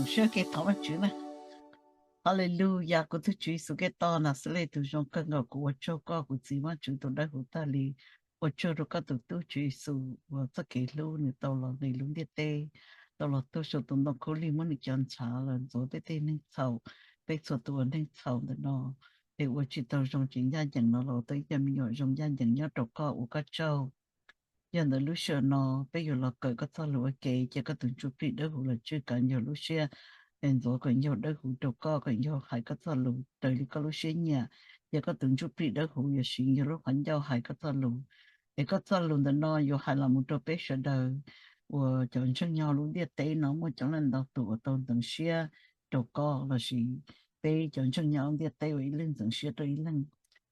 Sib ke thov Vajtswv na. Haleluya, kuv tus Tswv Yexus Khetos Naxales tus zoo kawg nkaus, kuv ua tsaug koj kuv Txiv Vajtswv tus dawb huv tag li. Ua tsaug rau koj tus tub Tswv Yexus uas txoj kev hlub nws tau los nqis lub ntiaj teb, tau los tuag saum tus ntoo khaub lig muab nws cov ntshav los ntxuav peb tej neeg txhaum, peb txhua tus ua neeg txhaum ntawm no, es ua tsis tau zoo tseem ncaj ncees no los tau ib co me nyuam zoo ncaj ncees nyob rau koj, ua koj tsaug. Yog ntawd lub sij hawm no peb yuav los kawm koj txoj lus ua ke, cia koj tus Ntsuj Plig Dawb Huv los tswj kav ncauj lub siab, es ntxuav kom ncauj dawb huv rau koj, kom ncauj hais koj txoj lus raws li koj lub siab nyiam. Cia koj tus Ntsuj Plig Dawb Huv yuav siv ncauj lub qhov ncauj hais koj txoj lus, es koj txoj lus ntawm no yuav hais los mus rau peb sawv daws uas cov ntseeg nyob lub ntiaj teb no muaj coob leej ntau tus uas tau ntxeev siab rau koj, lossis peb cov ntseeg nyob lub ntiaj teb uas ib leeg ntxeev siab rau ib leeg.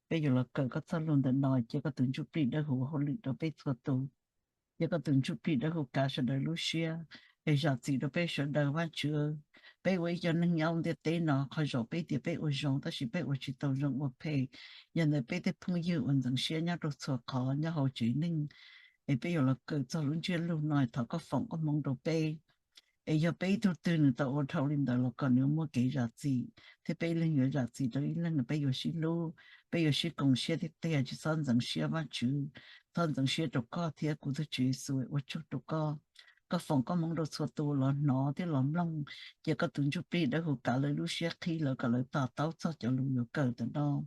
Peb yuav los kawm koj txoj lus ntawm no, cia koj tus Ntsuj Plig Dawb Huv ua hauj lwm rau peb txhua tus. Cia koj tus Ntsuj Plig Dawb Huv kav sawv daws lub siab, es zam txim rau peb sawv daws Vajtswv. Peb ua ib co neeg nyob ntiaj teb no, qhov zaum peb tias peb ua zoo tab sis peb ua tsis tau zoo ua phem. Yog ntawd peb tej phooj ywg uas ntxeev siab nyob rau txhua qhov nyob hauv tsev neeg, es peb yuav los kawm txog lub ntsiab lus no, thov koj foom koj hmoov rau peb. Es yog peb ib tug twg nws tau ua dhau li ntawd los kom nws muaj kev zam txim, thiab peb ib leeg yuav zam txim rau ib leeg, peb yuav sib hlub, peb yuav sib koom siab thiab tiag, tsis txhob ntxeev siab Vajtswv, txhob ntxeev siab rau koj thiab kuv tus Tswv Yexus, ua tsaug rau koj. Koj foom koj hmoov rau txhua tus los hnov thiab los mloog, cia koj tus Ntsuj Plig Dawb Huv kav lawv lub siab qhib lawv kom lawv to taub txog cov lus yuav kawm ntawm no,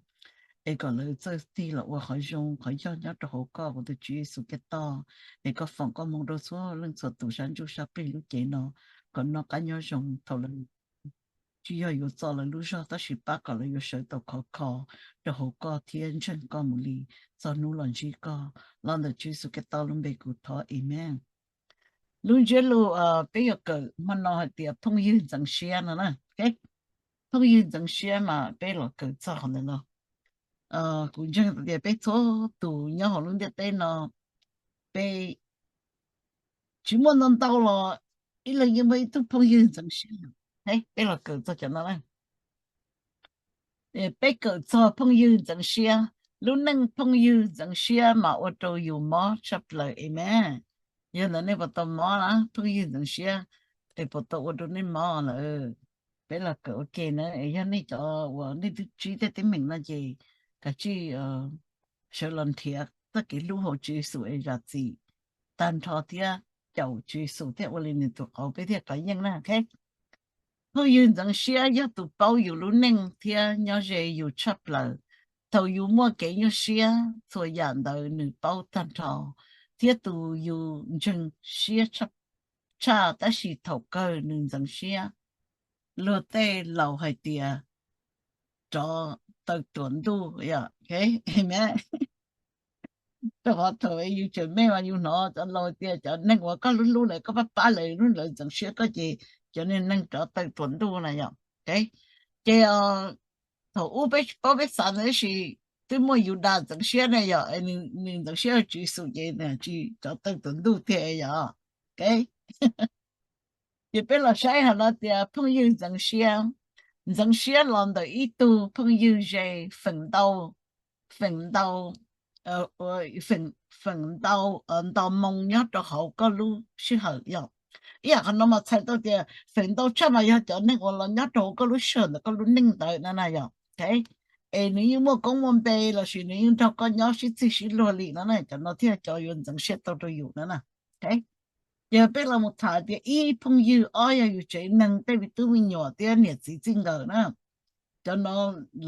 es kom lawv txawj tig los ua qhov zoo qhov yog nyob rau hauv koj kuv tus Tswv Yexus Khetos, es koj foom koj hmoov rau txhua leej txhua tus sab ntsuj sab plig lub cev no, kom noj qab nyob zoo thaum lawv tsis yog yuav txo lawv lub zog tab sis pab kom lawv yuav sawv tau khov kho rau hauv koj thiab ntseeg koj mus li txog hnub los ntsib koj. Los ntawm Tswv Yexus Khetos lub npe kuv thov, amen. Lub ntsiab lus peb yuav kawm hmo no hais tias phooj ywg ntxeev siab no na. Phooj ywg ntxeev siab mas peb los kawm txog qhov ntawm no. Kuv ntseeg tias peb txhua tus nyob hauv lub ntiaj teb no, peb tsis muaj ntau ntau los ib leeg yeej muaj ib tug phooj ywg ntxeev siab. Peb los kawm txog cov no na. Peb kawm txog phooj ywg ntxeev siab. Lub neej phooj ywg ntxeev siab mas ua rau yus mob tshaj plaws, amen. Yog ntawd nej puas tau mob na? Phooj ywg ntxeev siab es puas tau ua rau nej mob lawm? Peb los kawm ua ke na, es yog nej cov uas nej twb ntsib tej teeb meem no ces kav tsij sawv los nrhiav txoj kev hlub hauv Tswv Yexus es zam txim tag nrho thiab caum Tswv Yexus thiab ua li nws tus qauv peb thiaj kov yeej na. Phooj ywg ntxeev siab yog tus paub yus lub neej thiab nyob ze yus tshaj plaws. Thaum yus muaj kev nyuaj siab, txhua yam ntawd nws paub tag nrho, thiab tus yus ntseeg siab tshaj, tab sis thaum kawg nws ntxeev siab. Luag tej laus hais tias rov taw tuam ntuj, amen. Rau qhov thaum yus tseem me mas yus hnov cov laus tias cov neeg uas koj hlub hlub lawm koj pab pab lawv hnub lawv ntxeev siab koj ces cov niag neeg rov taw tuam ntuj na yom. Ces thaum ub peb tsis paub peb xav ntawd tab sis twb muaj Yudas ntxeev siab ne yom, nws ntxeev siab Tswv Yexus ces tsis rov taw tuam ntuj tiag yom. Ces peb los saib hais no tias phooj ywg ntxeev siab, ntxeev siab los ntawm ib tug phooj ywg ze feem ntau, feem ntau, feem ntau, nto moo nyob rau hauv koj lub sij hawm yom. Ib yam qhov no mas txhais tau tias feem ntau tshaj mas yog cov neeg uas los nyob rau hauv koj lub sij hawm ntawm koj lub neej ntawd na na yom. Es nws yeej muaj koob muaj npe lossis nws yeej nrog koj nyob sib txig sib luag li no na, cov no thiaj cov yuav ntxeev siab tau rau yus no na. Ces peb los mus tham tias ib phooj ywg, ob yog yus tsev neeg tej me tub me nyuam thiab niam txiv txij nkawm na. Cov no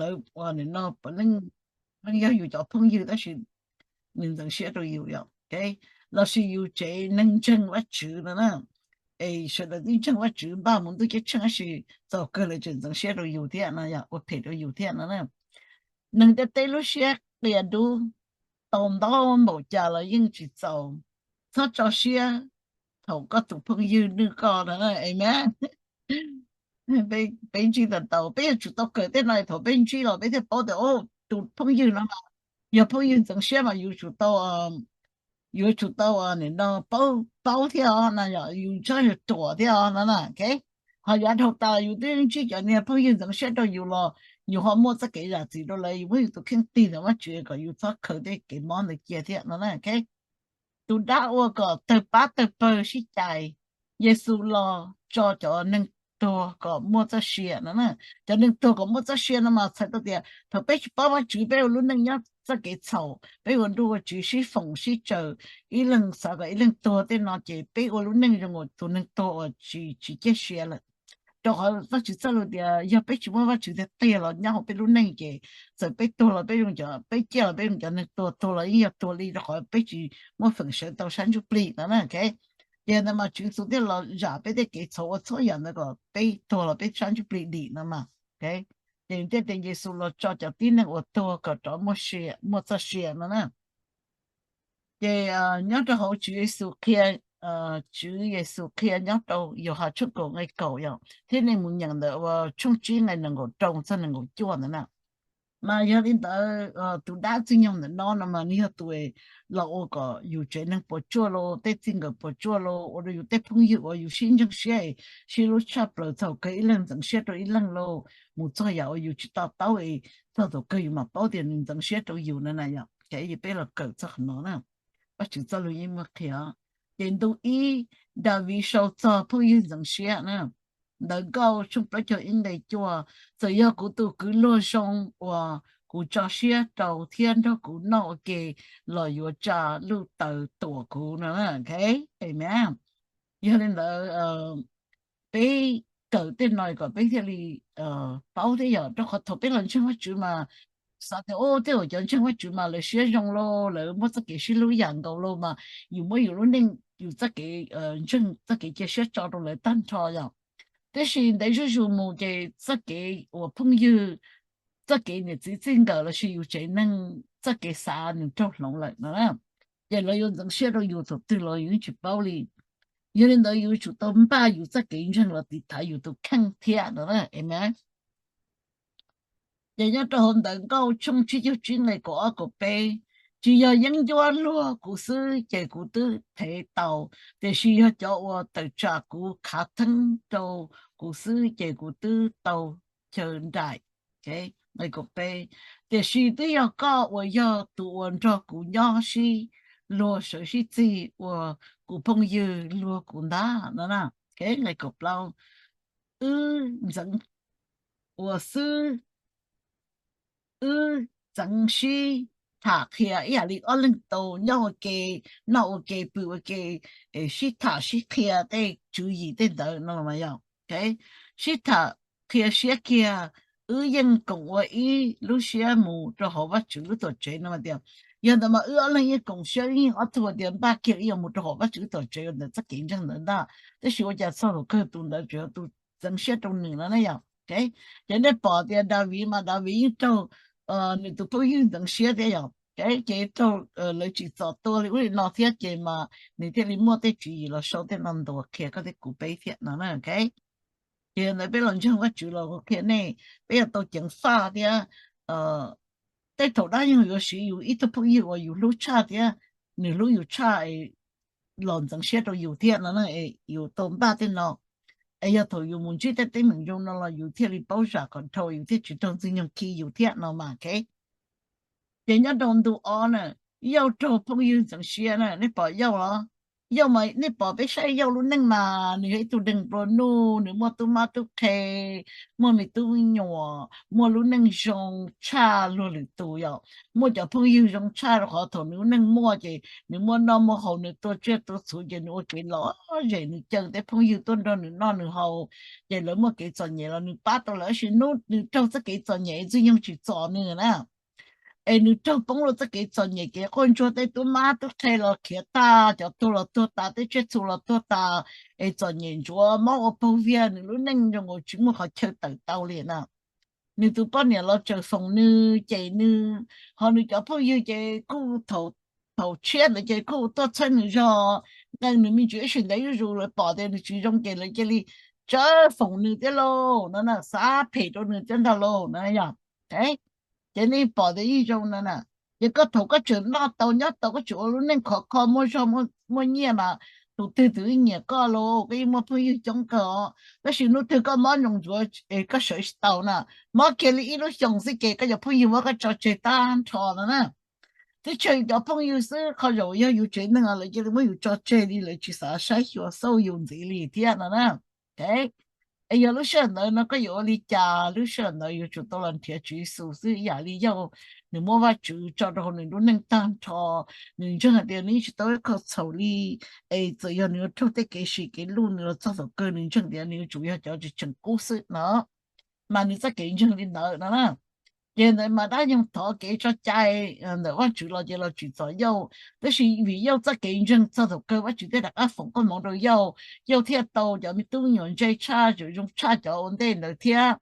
lawv ua no puav leej yog yus cov phooj ywg tab sis nws ntxeev siab rau yus yom. Lossis yus tsev neeg ntseeg Vajtswv no na, es sawv daws twb ntseeg Vajtswv npaj mus ntuj ceeb tsheej tab sis txaus kawg lawv tseem ntxeev siab rau yus thiab no yom, ua phem rau yus thiab no na. Neeg ntiaj teb lub siab qias dub, tau ntau npaum cas los yeej tsis txaus. Txhob tso siab thaum koj tus phooj ywg nwj koj no, amen. Peb ntsib tau tau, peb yuav tsum tau kawm tej no thaum peb ntsib los peb thiaj paub tias tus phooj ywg no yog phooj ywg ntxeev siab mas yuav tsum tau, yuav tsum tau paub thiab os no, yus txhob yog ruam thiab os no na. Ho yav dhau tas yus twb ntsib cov niag phooj ywg ntxeev siab rau yus los yus ho muaj txoj kev zam txim rau lawv, yus muab yus tus kheej tig ntawm Vajtswv kom yus txhob khaws tej kev mob ntawd cia thiab no na. Tus dab ua kom tawg pab tawg pawg sib cais, Yexus los tso cov neeg tuag kom muaj txoj sia no na. Cov neeg tuag kom muaj txoj sia no mas txhais tau tias thaum peb tsis paub Vajtswv, peb ua lub neej nyob txoj kev txhaum, peb ua nruj ua tsiv, sib foom sib tsaws, ib leeg xav kom ib leeg tuag tej no, ces peb ua lub neej zoo ua tus neeg tuag uas tsis, tsis ciaj sia lawm. Rau qhov Vajtswv txoj lus tias yog peb tsis muaj Vajtswv tiag tiag los nyob hauv peb lub neej ces txawm peb tuag los peb zoo cov, peb ciaj los peb zoo cov neeg tuag, tuag los yeej yog tuag li, rau qhov peb tsis muaj feem sawv tau sab ntsuj plig no na. Ces ntawd mas Tswv Yexus thiaj los zam peb tej kev txhaum ua txhua yam ntawd kom peb tuag los peb sab ntsuj plig dim no mas. Ces nws thiaj tias Yexus los tso cov tib neeg uas tuag kom rov muaj txoj sia no na. Ces nyob rau hauv Tswv Yexus qhia, Tswv Yexus qhia nyob rau Yauhas tshooj kaum nqe kaum yom, thiab nej mus nyeem ntawm uas tshooj tsib nqe nees nkaum rau txog nees nkaum cuaj ntawd na. Mas yog li ntawd tus dab Ntxwg Nyoog ntawm no no mas nws yog tus los ua kom yus tsev neeg puas tsuaj los, tej txij nkawm puas tsuaj los, ua rau yus tej phooj ywg uas yus sib ntseeg siab, sib hlub tshaj plaws txog kawg ib leeg ntxeev siab rau ib leeg los, mus txog yam uas yus tsis to taub, txog thaum kawg yus mam paub tias nws ntxeev siab rau yus no na yom. Ces peb los kawm txog qhov no na. Vajtswv txoj lus yeej muaj qhia. Ces ntu ib, Daviv sau txog phooj ywg ntxeev siab na. Ntawv Nkauj tshooj plaub caug ib nqe cuaj: Txawm yog kuv tus kwv luag zoo uas kuv tso siab rau thiab nrog kuv noj ua ke los yuav tsa luj taws tuam kuv no. Yog li ntawd, peb kawm tej no kom peb thiaj li paub thiab yom, rau qhov thaum peb los ntseeg Vajtswv mas xav tias, o, tej uas cov ntseeg Vajtswv mas lawv siab zoo lauj, lawv muaj txoj kev sib hlub yam nkaus lauj, mas yus muab yus lub neej, yus txoj kev ntseeg, txoj kev cia siab tso rau lawv tag nrho yom. Tiam sis ntev zuj zus mus ces txoj kev uas phooj ywg, txoj kev niam txiv txij nkawm lossis yus tsev neeg txoj kev xav nws raug hloov lawm no. Ces lawv yuav ntxeev siab rau yus thaum twg los yus yeej tsis paub li. Yog li ntawd yus tsum tau npaj yus txoj kev ntseeg los tiv thaiv yus tus kheej thiab no. Amen. Ces nyob rau hauv Ntawv Nkauj tshooj tsib caug tsib nqe kaum ob kaum peb: Tsis yog yeeb ncuab luag kuv xwb ces kuv twb thev tau, tiam sis yog cov uas tawm tsam kuv khav theeb rau kuv xwb ces kuv twb tau chaw nraim. Nqe kaum peb: Tiam sis twb yog koj uas yog tus uas nrog kuv nyob sib luag sawv sib txig ua kuv phooj ywg luag kuv ntag no na. Nqe kaum plaub: Wb ntxeev, uas xwb, wb ntxeev sib tham qhia ib yam li ob leeg tau nyob ua ke, noj ua ke, pw ua ke, sib tham sib qhia tej tswv yim tej ntawd no mas yog sib tham qhia siab kiag, wb yeej koom ua ib lub siab mus rau hauv Vajtswv lub tuam tsev no tias. Yog ntawd mas wb ob leeg yeej koom siab, wb yeej ob tug tias npaj kiag wb yuav mus rau hauv Vajtswv lub tuam tsev ua ntawm txoj kev ntseeg ntawd ntag, tab sis ua cas txog thaum kawg tus ntawd tsuas yog tus ntxeev siab rau nws no ne yom. Ces nej pom tias Daviv mas Daviv yeej raug nws tus phooj ywg ntxeev siab thiab yom. Ces raug lawv tsim txom tua li ub li no thiab ces mas nws thiaj li muaj tej tswv yim los sau tej no ntuas qhia koj thiab kuv peb thiab no. Ces ntawd peb los ntseeg Vajtswv los qhia nej, peb yuav tau ceev faj thiab. Tej thaum dab yeej yuav siv yus ib tug phooj ywg uas yus hlub tshaj thiab nws hlub yus tshaj los ntxeev siab rau yus thiab no, yus tau npaj tej no. Es yog thaum yus mus ntsib tej teeb meem zoo no los yus thiaj li paub zam kom dhau, yus thiaj tsis raug Ntxwg Nyoog khi yus thiab no mas. Ces nyob rau ntu ob na, Yauj raug phooj ywg ntxeev siab na, nej pom Yauj los? Yauj mas nej pom peb saib Yauj lub neej mas nws yog ib tug neeg nplua nuj, nws muaj tub mab tub qhe, muaj me tub me nyuam, muaj lub neej zoo tshaj luag lwm tus yom. Muaj cov phooj ywg zoo tshaj rau qhov thaum nws lub neej muaj ces nws muaj noj muaj haus, nws tua tsiaj tua txhuv ces nws ua kev lom zem, nws caw tej phooj ywg tuaj nrog nws noj nws haus, ces lawv muaj kev txom nyem los nws pab tau lawv, tab sis hnub nws raug txoj kev txom nyem Ntxwg Nyoog tsis txom nws na. Es nws raug poob rau txoj kev txom nyem, kev quaj ntsuag, tej tub mab tub qhe los khiav tag, cov tuag los tuag tas, tej tsiaj txhu los tuag tas, es txom nyem ntsuav mob ua paug viag, nws lub neej zoo nkaus tsis muaj qhov chaw tawm tau li na. Nws tus poj niam los tseem foom nws cem nws, ho nws cov phooj ywg ces kuj thaum, thaum tshiab ntawd ces kuj tuaj txhawb nws zog, nqee nws me ntsis, tab sis ntev zuj zus lawv pom tias nws tsis zoo ces lawv cia li tsawv foom nws thiab lauj no na, xav phem rau nws thiab ntag lauj no yom. Ces nej pom tias yeej zoo no na. Ces koj thaum koj tseem noj tau nyob tau, koj tseem ua lub neej khov kho muaj zog muaj nyiaj mas tus twg tus yeej nyiam koj lauj, koj yeej muaj phooj ywg coob kawg os. Tab sis hnub twg koj mob nyoos ntsuav es koj sawv tsis tau na, mob kiag li ib lub xyoos xwb ces koj cov phooj ywg muab koj tso tseg tag nrho no na. Teb chaws cov phooj ywg xwb, qhov zaum yog yus tsev neeg lawv cia li muab yus tso tseg li, lawv tsis xav saib xyuas xauj yus ntxiv li thiab no na. Es yog lub sij hawm ntawd no koj yuav ua li cas? Lub sij hawm ntawd yuav tsum tau los nrhiav Tswv Yexus xwb, ib yam li Yauj, nws muab Vajtswv tso rau hauv nws lub neej tag nrho, nws ntseeg hais tias nws yeej tsis tau ib qho txhaum li, es txawm yog nws yuav raug tej kev sim kev luj nws los txog thaum kawg nws ntseeg tias nws yuav tsum yog cov tseem kub xwb no. Mas nws txoj kev ntseeg li ntawd no na. Ces ntawd mas dab nyoog thov kev tso cai ntawm Vajtswv los ces los tsim txom Yauj, tab sis vim Yauj txoj kev ntseeg txog thaum kawg Vajtswv thiaj rov qab foom koob hmoov rau Yauj, Yauj thiaj tau cov me tub me nyuam ntse tshaj, tseem zoo tshaj cov ua ntej ntawd thiab,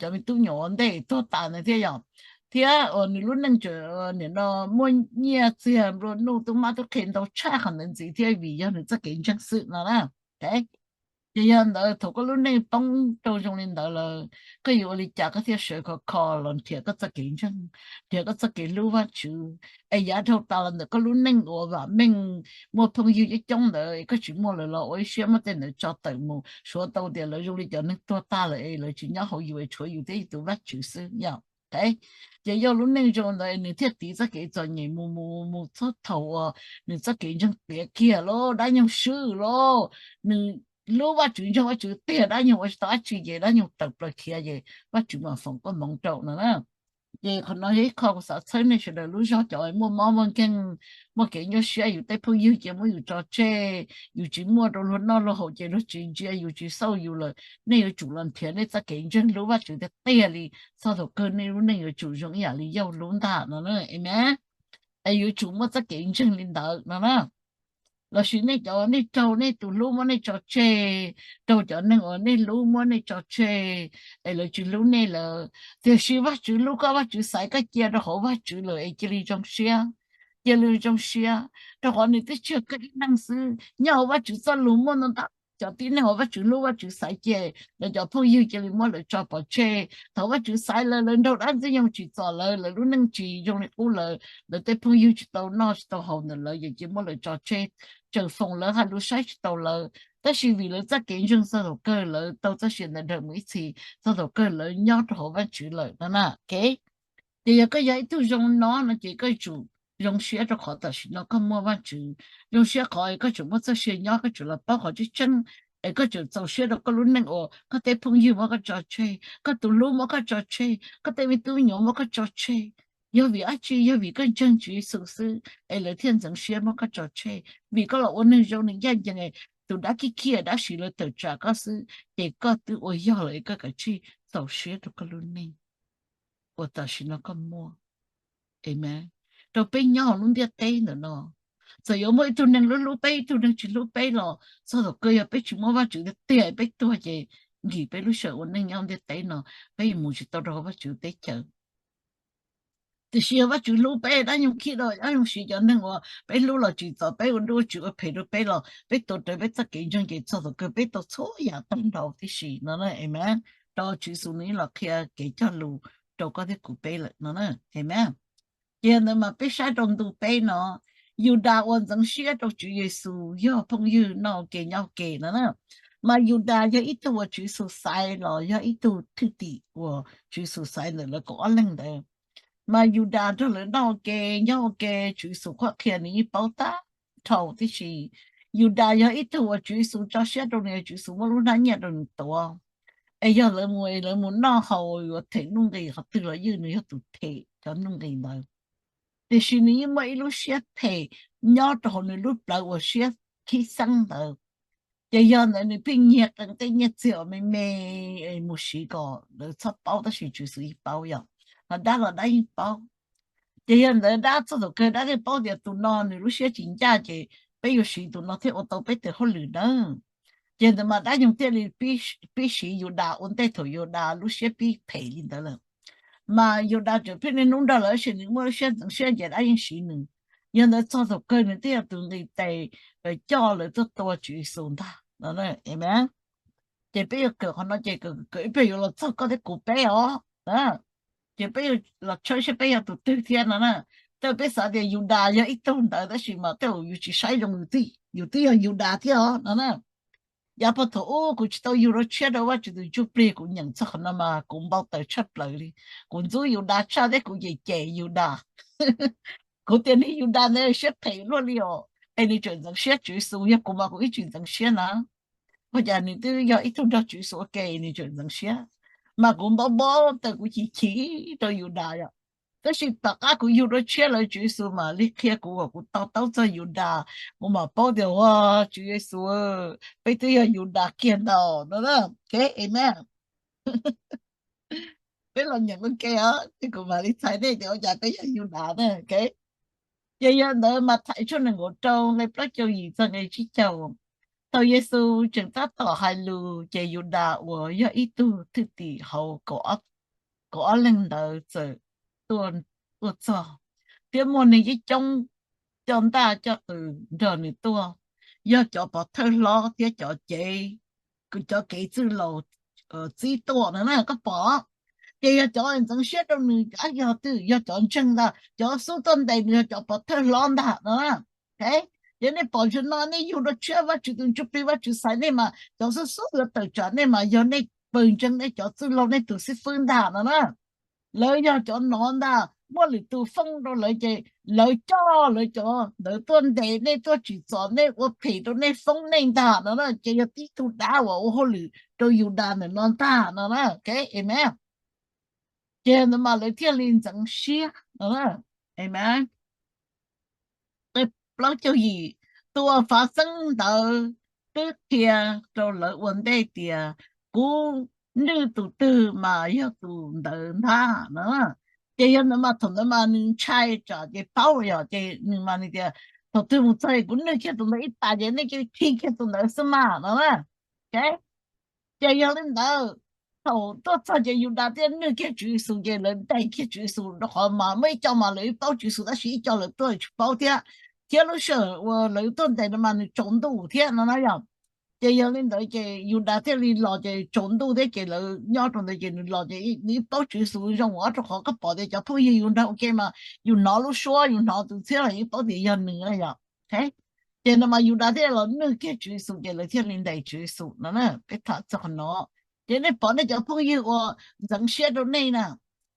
cov me tub me nyuam ua ntej tuag tas ntawd thiab yom, thiab nws lub neej tseem nim no muaj nyiaj txiag nplua nuj tub mab tub qhe ntau tshaj qhov ntawd ntxiv thiab vim yog nws txoj kev ntseeg xwb no na. Ces yog ntawd thaum koj lub neej poob rau zoo li ntawd lawm, koj yuav ua li cas koj thiaj sawv khov kho los nrhiav koj txoj kev ntseeg, nrhiav koj txoj kev hlub Vajtswv? Es yav dhau tas los ntawm koj lub neej uas vam meej muaj phooj ywg coob coob ntawd es koj tsis muaj lawm los ua ib siab muab tej ntawd tso tawm mus, suav tau tias lawv zoo li cov neeg tuag tag lawm es lawv tsis nyob hauv yus es tshuav yus thiab yus tus Vajtswv xwb yom. Ces Yauj lub neej zoo ntawd nws thiaj tiv txoj kev txom nyem mus mus mus txog thaum uas nws txoj kev ntseeg tiav kiag lauj, dab nyoog swb lauj, nws hlub Vajtswv ntseeg Vajtswv tiag, dab nyoog ua tsis tau dab tsi ces dab nyoog tawm plaws khiav ces Vajtswv mam foom koob hmoov rau no na. Ces qhov no yog ib qho kuv xav txhawb nej sawv daws lub zog cov muaj mob muaj nkeeg, muaj kev nyuaj siab yus tej phooj ywg cia muab yus tso tseg, yus tsis muaj rau luag noj luag haus ces luag tsis ntsia yus tsis xauj yus lawm, nej yuav tsum los nrhiav nej txoj kev ntseeg hlub Vajtswv tiag tiag li, txog thaum kawg nej lub neej yuav tsum zoo ib yam li Yauj hlub ntag no na. Amen. Es yuav tsum muaj txoj kev ntseeg li ntawd no na. Lossis nej cov nej raug nej tus hlub muab nej tso tseg, raug cov neeg uas nej hlub muab nej tso tseg, es lawv tsis hlub nej lawm, tiam sis Vajtswv hlub koj, Vajtswv xaiv koj cia rau hauv Vajtswv lawm es cia li zoo siab, cia li zoo siab, rau qhov nws twb tsis yog koj ib leeg xwb, nyob hauv Vajtswv txoj lus muaj ntau ntau cov tib neeg uas Vajtswv hlub Vajtswv xaiv ces lawv cov phooj ywg cia li muab lawv tso pov tseg. Thaum Vajtswv xaiv lawv, lawv nrog dab ntxwg nyoog tsim txom lawv, lawv lub neej tsis zoo li qub lawm, lawv tej phooj ywg tsis tau noj tsis tau haus ntawm lawv ces cia muab lawv tso tseg, tseem foom lawv hais lus saib tsis taus lawv. Tab sis vim lawv txoj kev ntseeg txog thaum kawg lawv tau txoj sia ntawd nrog mus ib txhis, txog thaum kawg lawv nyob rau hauv Vajtswv lawm no na. Ces yog koj yog ib tug zoo no no ces koj tsum zoo siab rau qhov tam sim no koj muaj Vajtswv, zoo siab qhov koj tseem muaj txoj sia nyob, koj tseem los paub qhov tseeb tseeb, es koj tseem txaus siab rau koj lub neej uas koj tej phooj ywg muab koj tso tseg, koj tus hlub muab koj tso tseg, koj tej me tub me nyuam muab koj tso tseg. Yog vim dab tsi? Yog vim koj ntseeg Tswv Yexus xwb es lawv thiaj ntxeev siab muab koj tso tseg. Vim koj los ua neeg zoo neeg ncaj ncees, tus dab khib khiab dab siv lawv tawm tsam koj xwb, ces koj twb ua yog lawm es koj kav tsij txaus siab rau koj lub neej uas tam sim no koj muaj. Amen. Rau peb nyob hauv lub ntiaj teb ntawm no, txawm yuav muaj ib tug neeg hlub hlub peb, ib tug neeg tsis hlub peb los txog thaum kawg yog peb tsis muaj Vajtswv tiag tiag peb tuag ces nkim peb lub sij hawm ua neej nyob ntiaj teb no, peb yuav mus tsis tau rau hauv Vajtswv teb chaws. Tiam sis yog Vajtswv hlub peb, dab nyoog khib rau, dab nyoog siv cov neeg uas peb hlub los tsim txom peb, ua nruj ua tsiv ua phem rau peb los peb tuav rawv peb txoj kev ntseeg ces txog thaum kawg peb tau txhua yam tag nrho tib si no na. Amen. Rau Tswv Yexus nws ib los qhia kev cog lus rau koj thiab kuv peb lawm no na. Amen. Ces yog ntawd mas peb saib rau ntu peb no, Yudas uas ntxeev siab rau Tswv Yexus yog phooj ywg noj ua ke nyob ua ke no na. Mas Yudas yog ib tug uas Tswv Yexus xaiv los yog ib tug thwj tim uas Tswv Yexus xaiv ntawm lawv kaum ob leeg ntawd. Mas Yudas nrog lawv noj ua ke nyob ua ke, Tswv Yexus qhuab qhia nws yeej paub tag nrho tib si. Yudas yog ib tug uas Tswv Yexus tso siab rau nws, Tswv Yexus muab lub hnab nyiaj rau nws tuav. Es yog lawv mus, lawv mus noj haus yuav them nuj nqis qhov twg los yeej nws yog tus them cov nuj nqis ntawd. Tiam sis nws yeej muaj ib lub siab phem nyob rau hauv nws lub plawv uas siab khib xeeb ntawd. Ces yog ntawd nws pheej nyiag qee tej nyiaj txiag uas me me mus siv kom lawv txhob paub, tab sis Tswv Yexus yeej paub yom, ho dab los dab yeej paub. Ces yog ntawd dab txog thaum kawg dab thiaj paub tias tus no nws lub siab tsis ncaj ces peb yuav siv tus no thiaj ua tau peb tes hauj lwm nawb. Ces ntawd mas dab nyoog thiaj li pib siv Yudas ua ntej thaum Yudas lub siab pib phem li ntawd lawm. Mas Yudas tseem pheej niaj hnub nrog lawv, tab sis nws muaj lub siab ntxeev siab ces dab yeej siv nws. Yog ntawd txog thaum kawg nws thiaj yog tus nqis tes coj lawv tuaj tua Tswv Yexus ntag no. Amen. Ces peb yuav kawm qhov no ces kawm ib pliag yuav los txog koj thiab kuv peb os. Ces peb yuav los tshawb saib peb yog tus twg thiab no na. Tej zaum peb xav tias Yudas yog ib tug ntawd tab sis mas tej zaum yus tsis saib zoo yus twb yog Yudas thiab os no na. Yav puag thaum ub kuv tsis tau yug dua tshiab rau Vajtswv tus ntsuj plig, kuv nyeem txog qhov no mas kuv npau taws tshaj plaws li. Kuv ntxub Yudas tshaj thiab kuv cem cem Yudas. Kuv tias niag Yudas ntawd siab phem luaj li os, es nws tseem ntxeev siab Tswv Yexus, yog kuv mas kuv ib tsis ntxeev siab na. ua cas nws twb yog ib tug nrog Tswv Yexus ua ke nws tseem ntxeev siab. Mas kuv npau npau taws kuv chim chim rau Yudas yom. Tab sis tom qab kuv yug dua tshiab lawm Tswv Yexus mam li qhia kuv kom kuv to taub txog Yudas, kuv mam paub tias ua Tswv Yexus, peb twb yog Yudas kiag ntau no na. Amen. Peb los nyeem ua ke os, ces kuv mam li txhais nej tias ua cas peb yog Yudas na. Ces yog ntawd Mathais tshooj nees nkaum rau nqe plaub caug yim txog nqe tsib caug. Thaum Yexus tseem tab tom hais lus ces Yudas uas yog ib tug thwj tim hauv kaum ob leeg ntawd txawm tuaj txog, thiab muaj neeg coob coob coj ntaj coj qws nrog nws tuaj, yog cov pov thawj hlob thiab cov cev, cov kev txwj laus txib tuaj no na, koj pom. Ces yog cov ntxeev siab rau nws cov yog twg? Yog cov ntseeg ntag, cov xub tuaj ntes nws yog cov pov thawj hlob ntag no. Ces nej pom zaum no nej yug dua tshiab, Vajtswv tus Ntsuj Plig, Vajtswv xaiv nej mas cov xub xub yuav tawm tsam nej mas yog nej pawg ntseeg, nej cov txwj laug, nej tus xib fwb ntag no na. Lawv yog cov no ntag, muaj lwm tus foob rau lawv ces lawv coj lawv cov ntawd tuaj ntes nej, tuaj tsim txom nej, ua phem rau nej, foob nej ntag no na. Ces yog tib tug dab uas ua hauj lwm rau Yudas ntawm no ntag no na. Amen. Ces ntawd mas lawv thiaj li ntxeev siab no. Amen. Nqe plaub caug yim, tus uas fav xeeb ntawd twb qhia rau lawv ua ntej tias kuv nwj tus twg mas yog tus ntawd ntag no. Ces yog ntawd mas thaum ntawd mas nws ntshai tsam ces paub yom, ces nws mas nws tias thaum twg mus txog kuv nwj kiag tus ntawd ib pas ces nej cia li khi kiag tus ntawd xwb mas no na. Ces yog li ntawd, thaum tuaj txog ces Yudas thiaj nwj kiag Tswv Yexus, ces lawv ntes kiag Tswv Yexus, rau qhov mas muaj ib co mas lawv paub Tswv Yexus tab sis ib co lawv tuaj tsis paub thiab. Thiab lub sij hawm uas lawv tuaj ntes no mas nws tsaus ntuj thiab no na yom. Ces yog li ntawd ces Yudas thiaj li los ces tsaus ntuj thiab ces lawv nyob rau ntawd ces nws los ces nws ib paub Tswv Yexus zoo ua, rau qhov koj pom tias cov phooj ywg yus nrog ua ke mas yus hnov lub suab, yus hnov tus ntxhiab los yeej paub tias yog nws na yom. Ces no mas Yudas thiaj los nwj kiag Tswv Yexus ces lawv thiaj li ntes Tswv Yexus no na. Peb tham txog qhov no, ces nej pom nej cov phooj ywg uas ntxeev siab rau nej na,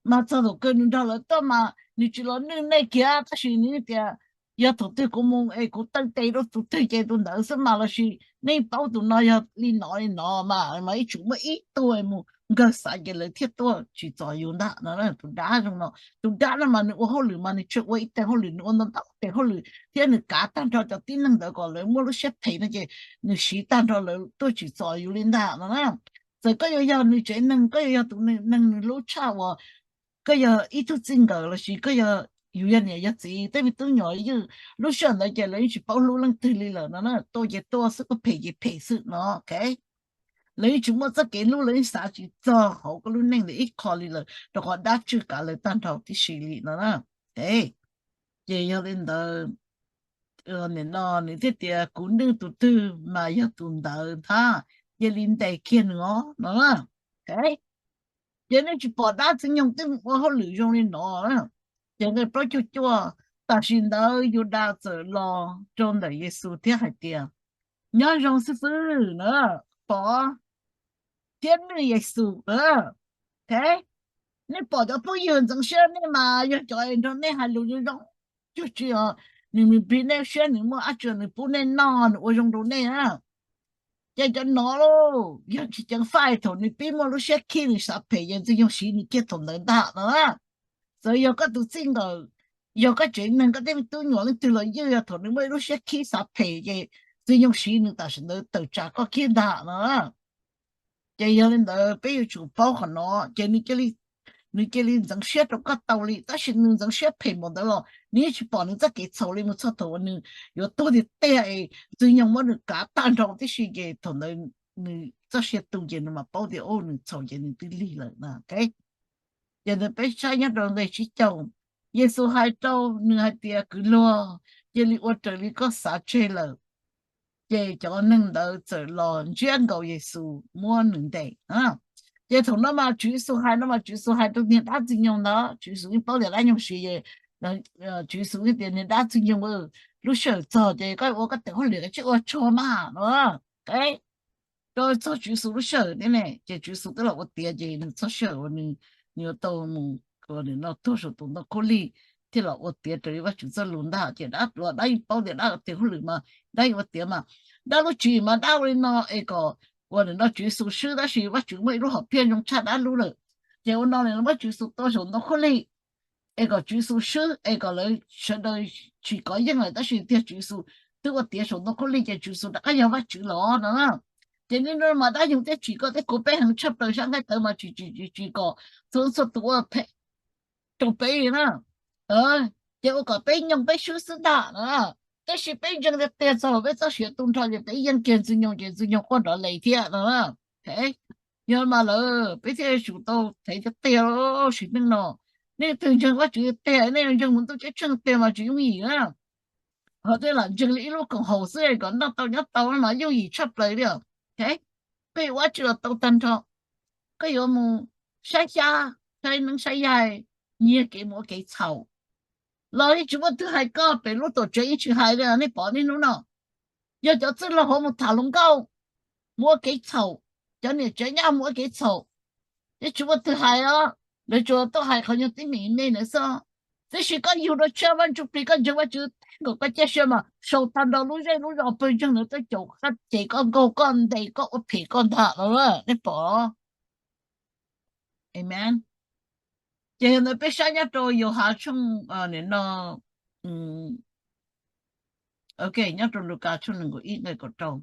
mas txog thaum kawg nws nrog lawv tuaj mas nws tsis los nwj nej kiag, tab sis nws tias yog thaum twg kuv mus es kuv taw tes rau tus twg ces tus ntawd xwb mas, lossis nej paub tus no yog li no li no mas, mas ib txwm muaj ib tug mus nkawg xav ces lawv thiaj tuaj tsim txom yus ntag no. Tus dab zoo no, tus dab no mas nws ua hauj lwm mas nws tsuas ua ib teg hauj lwm, nws ua ntau ntau tes hauj lwm thiab nws kav tag nrho cov tib neeg ntawd kom lawv muaj lub siab phem no ces nws siv tag nrho lawv tuaj tsim txom yus li ntag no na. Txawm koj yuav yog nws tsev neeg, koj yuav yog tus neeg nws hlub tshaj uas koj yog ib tug txij nkawm lossis koj yog, yus yog niam yog txiv, tej me tub nyuam ywg, lub sij hawm ntawd ces lawv yeej tsis paub hlub leej twg li lawm no na. Tuaj ces tuaj xwb, tuaj phem ces phem xwb no. Lawv yeej tsis muaj txoj kev hlub, lawv yeej xav tsis txog hauv koj lub neej ntawd ib qho li lawm, rau qhov dab tswj kav lawv tag nrho tib si li no na. Ces yog li ntawd, nim no nws thiaj tias kuv nwj tus twg mas yog tus ntawd ntag, cia li ntes kiag nws os no na. Ces nej tsis pom dab txiv nyoog twb ua hauj lwm zoo li no. Ces nqe plaub caug cuaj, tam sim ntawd Yudas txawm los rau ntawm Yexus thiab hais tias, nyob zoo xib fwb na, pom thiab nwj Yexus. Nej pom cov phooj ywg ntxeev siab nej mas yog cov nrog nej hais lus zoo zoo, cuag tsis, nws nws plig nej siab, nws muaj dab tsi nws pub nej noj, nws ua zoo rau nej na. Ces cov no lauj, yog tsis ceev faj thaum nws pib muaj lub siab khib nws xav phem ces Ntxwg Nyoog siv nws kiag thaum ntawd ntag no na. Txawm yog koj tus txij nkawm, yog koj tsev neeg, koj tej me tub nyuam leej twg los ywj, yog thaum nws muaj ib lub siab khib xav phem ces Ntxwg Nyoog siv nws tam sim ntawd tawm tsam koj kiag ntag no. Ces yog li ntawd peb yuav tsum paub qhov no, ces nws cia li ntxeev siab rau koj tau li, tab sis nws ntxeev siab phem npaum ntawd los nws yeej tsis pom nws txoj kev txhaum li mus txog thaum uas nws yuav tuag tiag tiag es Ntxwg Nyoog muab nws kav tag nrho tib si, ces thaum ntawd nws txoj sia tu ces nws mam paub tias nws txhaum ces nws twb lig lawm na. Ces ntawd peb saib nyob rau nqe tsib caug, Yexus hais rau nws hais tias, kwv luag, cia li ua raws li koj xav tseg lawm. Ces cov neeg ntawd txawm los ntsiab nkaus Yexus muab nws ntes. Ces thaum no mas Tswv Yexus hais no mas Tswv Yexus hais rau niag dab Ntxwg Nyoog ntawd, Tswv Yexus yeej paub tias dab nyoog siv, Tswv Yexus tias, niag dab Ntxwg Nyoog, lub sij hawm txog ces koj ua koj tes hauj lwm, koj cia li ua tso mas no. Rau txog Tswv Yexus lub sij hawm thiab ne, ces Tswv Yexus twb los ua tiav ces nws txog sij hawm uas nws yuav tau mus, nim no tuag saum tus ntoo khaub lig. thiaj los ua tiav raws li Vajtswv txoj lus ntag. Ces dab los dab yeej paub tias dab ua tiav hauj lwm mas dab yeej ua tiav mas, dab lub tswv yim mas dab ua li no es kom ua nim no Tswv Yexus swb, tab sis Vajtswv muaj ib lub hom phiaj zoo tshaj dab lub lawm. Ces ua no nim no muab Tswv Yexus tua saum ntoo khaub lig es kom Tswv Yexus swb es kom lawv sawv daws tsis kov yeej lawm, tab sis tiag Tswv Yexus twb ua tiav saum ntoo khaub lig ces Tswv Yexus rov qab yog Vajtswv los no na. Ces niaj hnub mas dab yoog thiab tsim koj thiab kuv peb heev tshaj plaws sab nqaij tawv mas tsis tsis tsis tsis kom txhua txhua tus ua phem rau peb li na. Ces ua kom peb nyoog peb swb xwb ntag no. Tab sis peb ntseeg tiag tiag txog peb txoj sia tu nrho ces peb yeej kiag Ntxwg Nyoog ces Ntxwg Nyoog quaj nrov les thiab no. Yog mas lawm peb thiaj tsum tau thev tiag tiag sim neej no. Nej twg ntseeg Vajtswv tiag, nej ntseeg mus ntuj ceeb tsheej tiag mas tsis yooj yim na. Ho tej lam ntseeg li ib lub koom haum xwb kom noj tau nyob tau mas yooj yim tshaj plaws li. Koj yuav ua dab tsi los tau tag nrho. Koj yuav mus saib xyab, saib neeb saib yaig, nyiag kev mus ua kev txhaum los yeej tsis muaj twg hais koj, pem lub tuam tsev yeej tsis hais li. Nej pom niaj hnub no yog cov txwj laug hauv mus tham hluas nkauj, mus ua kev txhaum, cov niam tsev nyob mus ua kev txhaum, yeej tsis muaj twg hais os. Lawv tsuas tuaj hais qhov nyuag tib me me ntawd xwb. Tab sis koj yug dua tshiab Vaj Ntsuj Plig, koj ntseeg Vajtswv, koj cia siab mas sau tag nrho lub zej lub zos pawg ntseeg ntawd tuaj caum koj, ces koj nkaug koj ntes koj ua phem koj ntag no, nej pom. Amen. Ces yog ntawd peb saib nyob rau Yauhas tshooj, nim no, ok, nyob rau Lukas tshooj nees nkaum ib nqe kaum rau.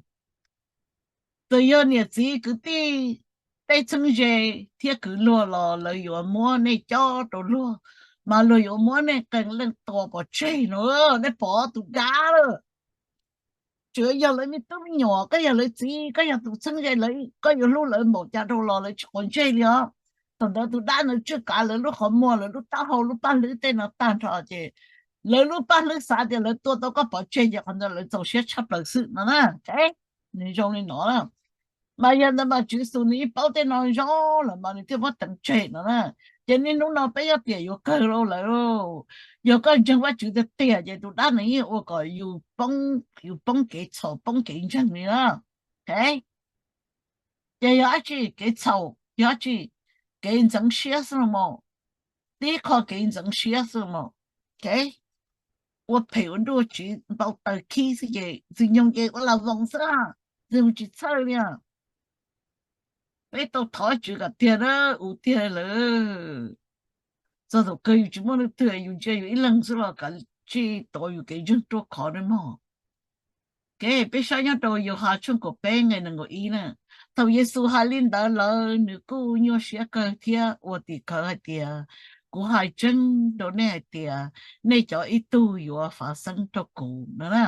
Txawm yog niam txiv kwv tij tej txheeb ze thiab kwv luag los lawv yuav muab nej cob rau luag, mas luag yuav muab nej qee leej tua pov tseg no. Nej pom tus dab lawm. Tsuas yog lawv me tub me nyuam, koj yog lawv txiv, koj yog tus txheeb ze, koj yuav hlub lawv npaum cas rau los lawv tsis quav ntsej li os. Thaum ntawd tus dab ntawd tswj kav lawv lub qhov muag, lawv lub taub hau, lub paj hlwb tej no tag nrho ces lawv lub paj hlwb xav tias lawv tua tau koj pov tseg ces qhov ntawd lawv txaus siab tshaj plaws xwb no na. Nws zoo li no na. Mas yog ntawd mas Tswv Yexus nws yeej paub tej no zoo lawm mas nws thiaj muab teev tseg no na. Ces niaj hnub no peb yuav tiam yuav kawg lauj lawm. Yog koj ntseeg Vajtswv tiag tiag ces tus dab nws yeej ua kom yus poob, yus poob kev txhaum poob kev ntseeg li na. Ces yog dab tsi? Kev txhaum yog dab tsi? Kev ntxeev siab xwb los mas. Tib qho kev ntxeev siab xwb los mas. Ua phem ua nruj tsiv npau taws khib xwb ces Ntxwg Nyoog ces ua las voos xwb, Ntxwg Nyoog tsis txhawj li. Peb tau thov Tswv kom tiag na, ua tiag lawm. Txog thaum kawg yus tsis muaj leej twg, yus ntsia yus ib leeg xwb los kav tsij tuav yus kev ntseeg ruaj khov na mog. Peb saib nyob rau Yauhas tshooj kaum peb nqe nees nkaum ib na. Thaum Yexus hais li ntawd lawm nws kuj nyuaj siab kawg thiab ua tim khawv hais tias, kuv hais tseeb rau nej hais tias nej cov ib tug yuav fav xeeb rau kuv no na.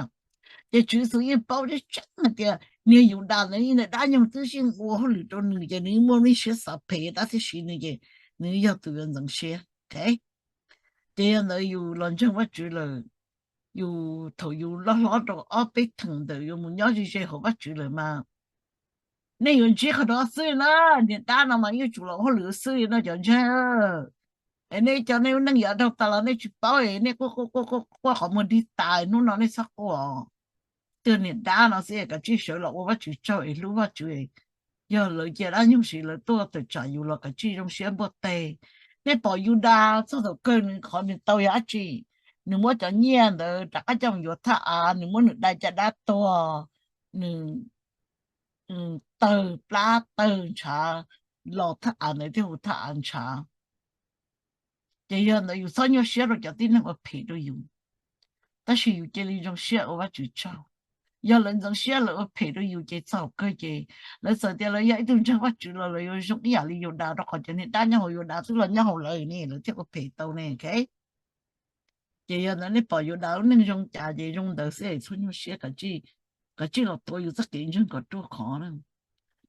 Ces Tswv Yexus yeej paub tseeb tseeb hais tias niag Yudas ntawd yeej dab nyoog twb yeej ua hauj lwm rau nws ces nws muaj lub siab xav phem dab tib si nws ces nws yog tus yuav ntxeev siab. Ces yog ntawd yus los ntseeg Vajtswv lawm, yus thaum yus loj hlob rau ob peb theem ntawm yuav mus nyob ze ze hauv Vajtswv lawm mas nej yuav ntsib qhov no xwb na. Niag dab no mas yeej tsum los hauj lwm xwb no cov ntseeg. Es nej cov nej lub neej yav raug tas los nej tsis paub es nej quaj quaj quaj quaj qhov muag dig tas, hnub no nej txhob quaj. Twb niag dab no xwb, kav tsij sawv los ua Vajtswv tsaug es hlub Vajtswv. Yog lawv cia dab nyoog siv lawv tuaj tawm tsam yus los kav tsij zoo siab npuaj teg. Nej pom Yudas txog thaum kawg nws qhov nws tau yog dab tsi? Nws muab cov nyiaj ntawd rov qab coj mus yuav thaj av, nws muab nws dai caj dab tuag, nws tawg plab tawg ntshav los thaj av ntawd thiaj hu thaj av ntshav. Ces yog ntawd yus txhob nyuaj siab rau cov tib neeg ua phem rau yus, tab sis yus cia li zoo siab ua Vajtswv tsaug. Yog lawv ntxeev siab lawv ua phem rau yus ces txog kawg ces lawv txawm tias lawv yog ib tug ntseeg Vajtswv los lawv yuav zoo ib yam li Yudas, rau qhov cov niag dab nyob hauv Yudas twb los nyob hauv lawv ne, lawv thiaj ua phem tau ne. Ces yog ntawd nej pom Yudas lub neej zoo cas ces zoo ntawd xwb, txhob nyuaj siab, kav tsij los tuav yus txoj kev ntseeg kom ruaj khov na.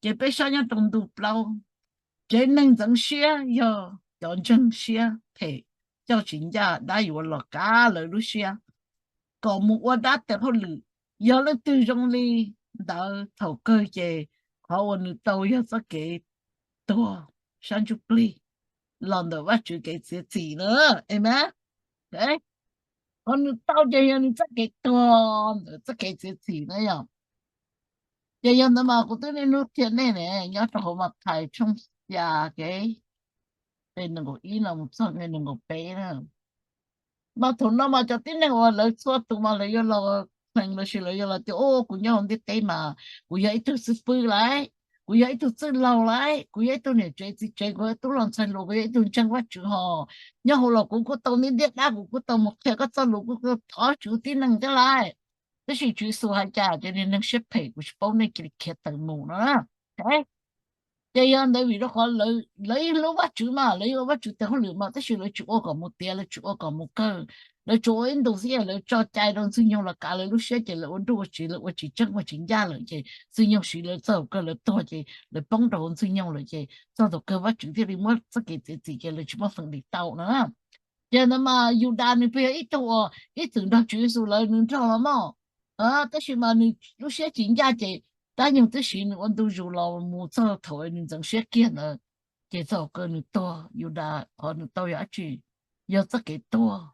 Ces peb saib nyob rau ntu plaub, tsev neeg ntxeev siab yog cov ntseeg siab phem, coj tsis ncaj, dab yuav los kav lawv lub siab kom mus ua dab tes hauj lwm. Yog leej twg zoo li ntawd thaum kawg ces qhov uas nws tau yog txoj kev tuag sab ntsuj plig los ntawm Vajtswv kev txiav txim na. Amen. Qhov nws tau ces yog nws txoj kev tuag ntawm txoj kev txiav txim na yom. Ces yog ntawd mas kuv twb niaj hnub qhia nej ne, nyob rau hauv Mathais tshooj xya, nqe nees nkaum ib no mus txog nqe nees nkaum peb na. Mas thaum no mas cov tib neeg uas lawv txhua tus mas lawv yuav los kheev lossis lawv yuav los tias, Ub, kuv nyob hauv ntiaj teb mas kuv yog ib tug xib fwb lauj, kuv yog ib tug txwj laug lauj, kuv yog ib tug niam tsev txiv tsev, kuv yog ib tug los ntxhais hluas, kuv yog ib tug ntseeg Vajtswv hos. Nyob hauv los kuv kuj tau ntiab ntiab dab, kuv kuj tau mus qhia koj txoj lus, kuj tau thov Tswv tib neeg thiab lauj. Tab sis Tswv Yexus hais cas ces niag neeg siab phem, kuv tsis paub, nej cia li khiav tawm mus no. Ces yog ntawd vim rau qhov lawv yeej hlub Vajtswv mas, lawv yeej ua Vajtswv tes hauj lwm mas, tab sis lawv tsis ua kom mus tiav, lawv tsis ua kom mus kawg. Lawv tsuas ua ib ntus xwb es lawv tso cai rau Ntxwg Nyoog los kav lawv lub siab, ces lawv ua nruj ua tsiv, lawv ua tsis tseeb ua tsis ncaj lawm, ces Ntxwg Nyoog siv lawv txog thaum kawg lawv tuag, ces lawv poob rau hauv Ntxwg Nyoog lawm, ces txog thaum kawg Vajtswv thiaj li muab txoj kev txiav txim, ces lawv tsis muaj feem dim tau no. Ces ntawd mas Yudas nws pheej yog ib tug uas ib txwm nrog Tswv Yexus lawv, nws nrog los mas, tab sis mas nws lub siab tsis ncaj, ces dab nyoog twb siv nws ua ntu zus los mus txog thaum nws ntxeev siab kiag ntawd, ces txog kawg nws tuag. Yudas qhov nws tau yog dab tsi? Yog txoj kev tuag.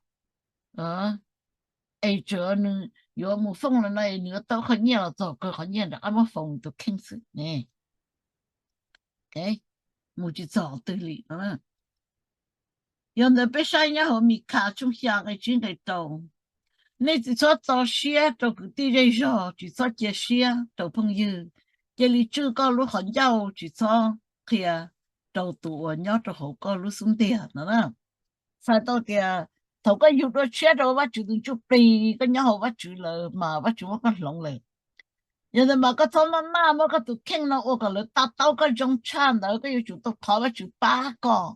Es tseem nws yuav mus fooj los no es nws yuav tau qhov nyiaj los txog kawg qhov nyiaj rov qab muab faus nws tus kheej xwb ne. Mus tsis txog twg li no. Yog ntawd peb saib nyob hauv Mikhas tshooj xya nqe tsib nqe rau: Nej tsis txhob txo siab rau kwv tij zej zog, tsis txhob cia siab rau phooj ywg. Cia li tswj koj lub qhov ncauj, tsis txhob qhia rau tus uas nyob rau hauv koj lub xub ntiag no. Txhais tau tias thaum koj yug dua tshiab rau Vajtswv tus ntsuj plig, koj nyob hauv Vajtswv lawm mas Vajtswv muab koj hloov lawm. Yog ntawd mas koj txhob maj maj muab koj tus kheej no ua kom lawv to taub koj zoo tshaj ntawd, koj yuav tsum tau thov Vajtswv pab koj,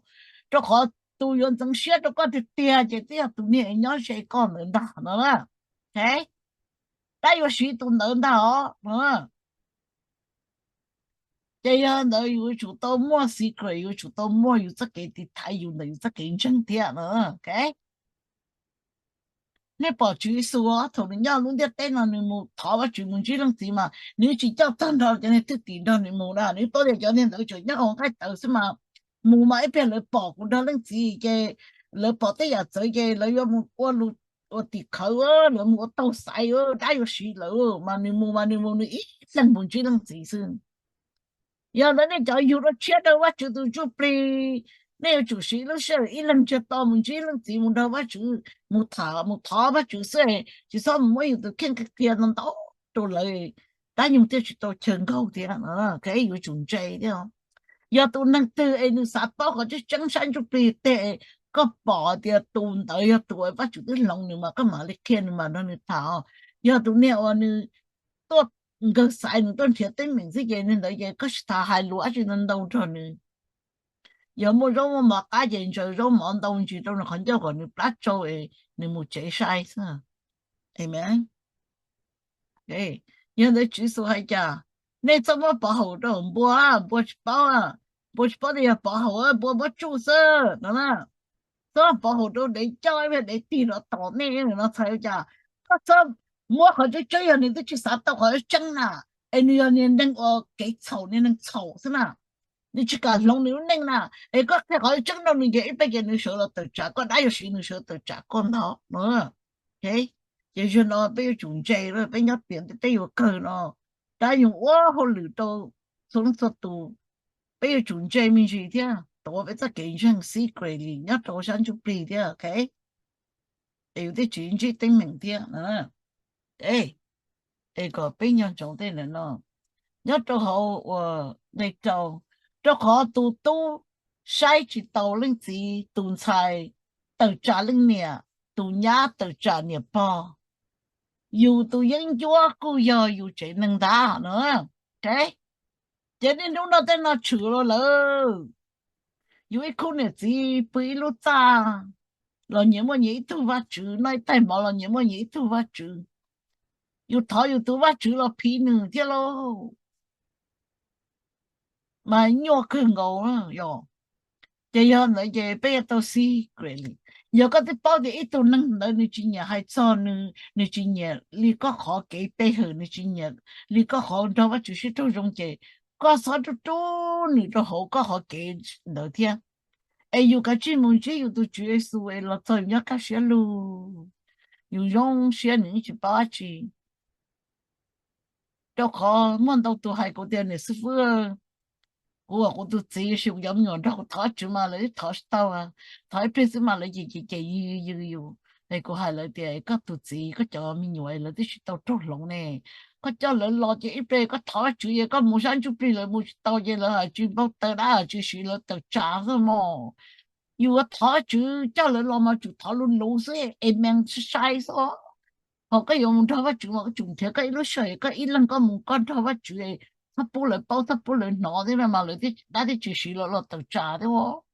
rau qhov tus yuav ntxeev siab rau koj tiag tiag ces twb yog tus niag nyob ze koj ntawd ntag no. Dab yuav siv tus ntawd ntag os. Ces yog ntawd yus yuav tsum tau muaj secret, yuav tsum tau muaj yus txoj kev tiv thaiv yus ntawm yus txoj kev ntseeg thiab no. Nej pom Tswv Yexus thaum nws nyob lub ntiaj teb no nws mus thov Vajtswv mus ntsib leej txiv mas nws tsis coj tag nrho cov niag thwj tim nrog nws mus na, nws paub tias cov niag ntawd tseem nyob hauv nqaij tawv xwb mas, mus mas ib pliag lawv pom kuv nrog leej txiv ces lawv pom tej yam txawv ces lawv yuav mus ua lus, ua tim khawv, lawv mus ua taug xaiv, dab yuav siv lawm mas nws mus mas nws mus nws ib leeg mus ntsib leej txiv xwb. Yog ntawd nej cov yug dua tshiab rau Vajtswv tus ntsuj plig, nej yuav tsum siv lub sij hawm ib leeg ntsiag to mus ntsib leej txiv, mus nrog Vajtswv, mus tham mus thov Vajtswv xwb, tsis txhob mus muab yus tus kheej qhia ntau ntau rau lawv, dab nyoog thiaj tsis tau chaw nkaug thiab. Yuav tsum ntse thiab. Yog tus neeg twg es nws xav paub qhov tseeb tseeb sab ntsuj plig teg, koj pom tias tus ntawd yog tus uas Vajtswv twb hloov nws mas koj mam li qhia nws mas nrog nws tham. Yog tus niag uas nws tuaj nkawg xaiv, nws tuaj nrhiav teeb meem xwb ces niag ntawd ces koj tsis tas hais lus dab tsi ntau ntau nrog nws. Yog muaj zaub muaj mov qab ces ntsaws zaub mov ntau ntsis rau nws qhov ncauj kom nws plab tsau es nws mus tsev sai xwb. Amen. Yog ntawd Tswv Yexus hais cas, nej txhob muab pov haum rau npua, npua tsis paub, npua tsis paub tias yog pov haum, npua muab tsuj xwb no na. Txhob pov haum rau dev coj, dev tig los tom nej no txhais cas. Koj txhob muab qhov tseeb tseeb, yog nws twb tsis xav tau qhov tseeb na, es nws yog niag neeg ua kev txhaum, niag neeg txhaum xwb na, nws tsis kam hloov nws lub neej na, es koj qhia qhov tseeb rau nws ces ib pliag ces nws sawv los tawm tsam koj, dab yuav siv nws sawv tawm tsam koj ntag no. Ces zaum no peb yuav tsum ntse, peb nyob tiam ntiaj teb yuav kawg no, dab yuav ua hauj lwm rau txhua leej txhua tus, peb yuav tsum ntse me ntsis thiab tuav peb txoj kev ntseeg secretly nyob rau sab ntsuj plig thiab, es yus thiaj tsis ntsib teeb meem thiab. Es kom peb nco ntsoov tej no nyob rau hauv uas nqe rau, rau qhov tus tub saib tsis taus leej txiv, tus ntxhais tawm tsam leej niam, tus nyab tawm tsam niam pog. Yus tus yeeb ncuab kuj yog yus tsev neeg ntag no. Ces niaj hnub no tej no tshwm los lawm. Yus ib khub niam txiv pw ib lub txaj los nyias muaj nyias ib tug vaj tswv, noj ib tais mov los nyias muaj nyias ib tug vaj tswv. Yus thov yus tus vaj tswv los phiv nws thiab lauj. Mas nyuaj kawg nkaus yog. Ces yog ntawd ces peb yuav tau xib kres li. Yog koj twb paub tias ib tug neeg ntawd nws tsis nyiam hais txog nws, nws tsis nyiam li koj qhov kev pe hawm, nws tsis nyiam li koj qhov nrog Vajtswv sib raug zoo ces koj txhob rub rub nws rau hauv koj qhov kev ntawd thiab. Es yus kav tsij mus ntsib yus tus Tswv Yexus es los txog yus nyob kaj siab lug, yus zoo siab nws yeej tsis paub dab tsi. Rau qhov muaj ntau tus hais kuv tias niam xib fwb, kuv ua kuv tus txiv sis kuv cov me nyuam nrog kuv thov Tswv mas lawv thov tsis tau, thov ib pliag xwb mas lawv ces ces ces yws yws yus. Es kuv hais lawv tias, koj tus txiv, koj cov me nyuam lawv twb tsis tau raug hloov ne, koj coj lawv los ces ib pliag koj thov Vajtswv es koj mus sab ntsuj plig lawv mus tsis tau ces lawv hais tsis npau taws dab hais tsis siv lawv tawm tsam xwb mos. Yus thov Vajtswv coj lawv los mas tsum thov lus luv xwb, amen sai sai xwb. Ho koj yuav mus nrog Vajtswv mas koj tsum nrhiav koj ib lub sij hawm koj ib leeg koj mus koj nrog Vajtswv, txhob pub lawv paub txhob pub lawv hnov thiab no mas lawv dab thiaj tsis siv lawv los tawm tsam thiab.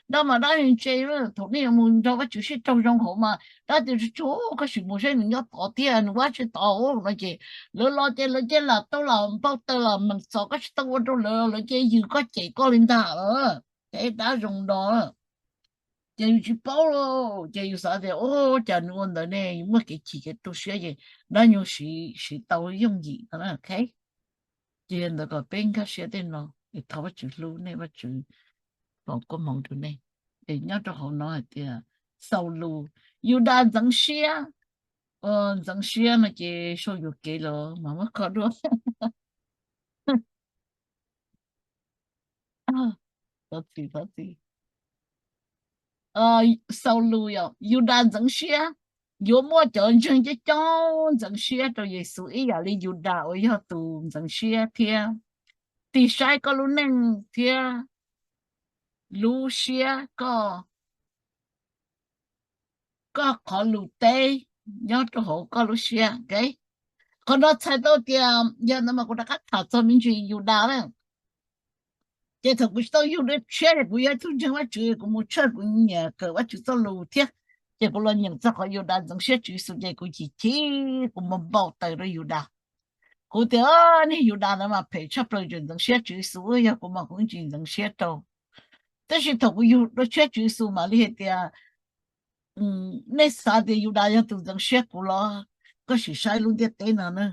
Dab mas dab ntse, thaum nej yuav mus nrog Vajtswv sib raug zoo hauv mas dab tias tsuag tsuag koj sim mus saib nws nyob tod thiab nws ua tsis tod no ces lawv los ces lawv cia lam tau lam npau taws lam meem txom koj tsis tau ua rau lawv, lawv cia yws koj cem koj li ntag lawm. Ces dab zoo do ces yus tsis paub lauj, ces yus xav tias ua cas nws ua ntawd ne, yus muaj kev chim kev tu siab ces dab nyuag siv tau yooj yim no. Ces yog ntawd kom peb nkag siab tej no es thov Vajtswv hlub nej, Vajtswv foom koob hmoov rau nej. Es nyob rau hauv no hais tias xaus lus, Yudas ntxeev siab. Ntxeev siab no ces sau yuam kev los mas muab kho dua. Xaus lus yog Yudas ntxeev siab, yuav muaj cov ntseeg coob coob ntxeev siab rau Yexus ib yam li Yudas uas yog tus ntxeev siab thiab. Tig saib koj lub neej thiab lub siab, koj, koj qhov lus teb nyob rau hauv koj lub siab. Qhov no txhais tau tias yog ntawd mas kuv rov qab tham txog me ntsis Yudas na. Ces thaum kuv tsis tau yug dua tshiab ces kuv yog ib tug ntseeg Vajtswv, kuv mus tshawj kuv nyiam kawm Vajtswv txoj lus thiab. Ces kuv los nyeem txog qhov Yudas ntxeev siab tswv Yexus ces kuv chim chim, kuv npau npau taws rau Yudas. Kuv tias, niag Yudas ntawd mas phem tshaj plaws, tseem ntxeev siab tswv Yexus, yog kuv mas kuv yeej tsis ntxeev siab rau. Tab sis thaum kuv yug dua tshiab tswv Yexus mam li hais tias, nej xav tias Yudas yog tus ntxeev siab kuv los? Koj sim saib lub ntiaj teb no na,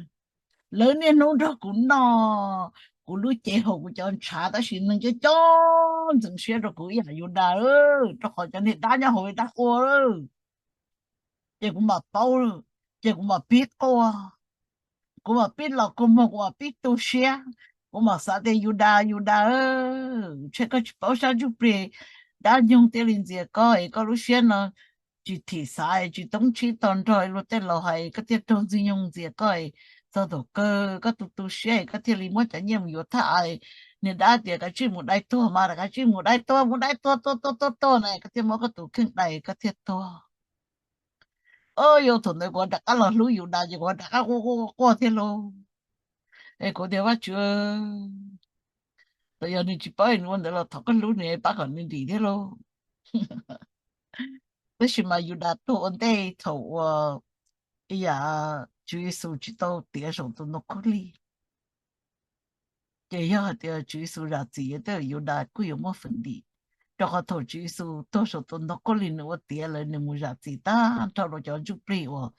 lawv niaj hnub nrog kuv noj, kuv lub cev haum kuv cov ntshav, tab sis neeg coob coob ntxeev siab rau kuv ib yam Yudas, rau qhov cov niag dab nyob hauv dab ua. Ces kuv mam paub, ces kuv mam pib quaj, kuv mam pib los kua muag, kuv mam pib tu siab, kuv mam xav tias Yudas, Yudas, ntshe koj tsis paub sab ntsuj plig dab nyoog thiaj li ntxias koj es koj lub siab no tsis thim xav es tsis toob tsib to nrog luag tej laus hais, koj thiaj raug Ntxwg Nyoog ntxias koj es txog thaum kawg koj tu tu siab es koj thiaj li muab cov nyiaj mus yuav thaj av. Niag dab tias kav tsij mus dai tuag mas, kav tsij mus dai tuag, mus dai tuag tuag tuag tuag tuag na, koj thiaj muab koj tus kheej dai koj thiaj tuag. Yog thaum ntawd kuv rov qab los hlub Yudas ces kuv rov qab quaj quaj quaj thiab lauj. Es kuv tias Vajtswv, txawm yog nws tsis paub nws ua ntawd los thov koj hlub nws pab kom nws dim thiab lauj. Tab sis mas Yudas tuag ua ntej thaum uas ib yam Tswv Yexus tsis tau tiav saum tus ntoo khaub lig. Ces yog hais tias Tswv Yexus zam txim, tej zaum Yudas kuj yuav muaj feem dim, rau qhov thaum Tswv Yexus tuag saum tus ntoo khaub lig nws ua tiav lawv, nws mus zam txim tag nrho rau cov ntsuj plig uas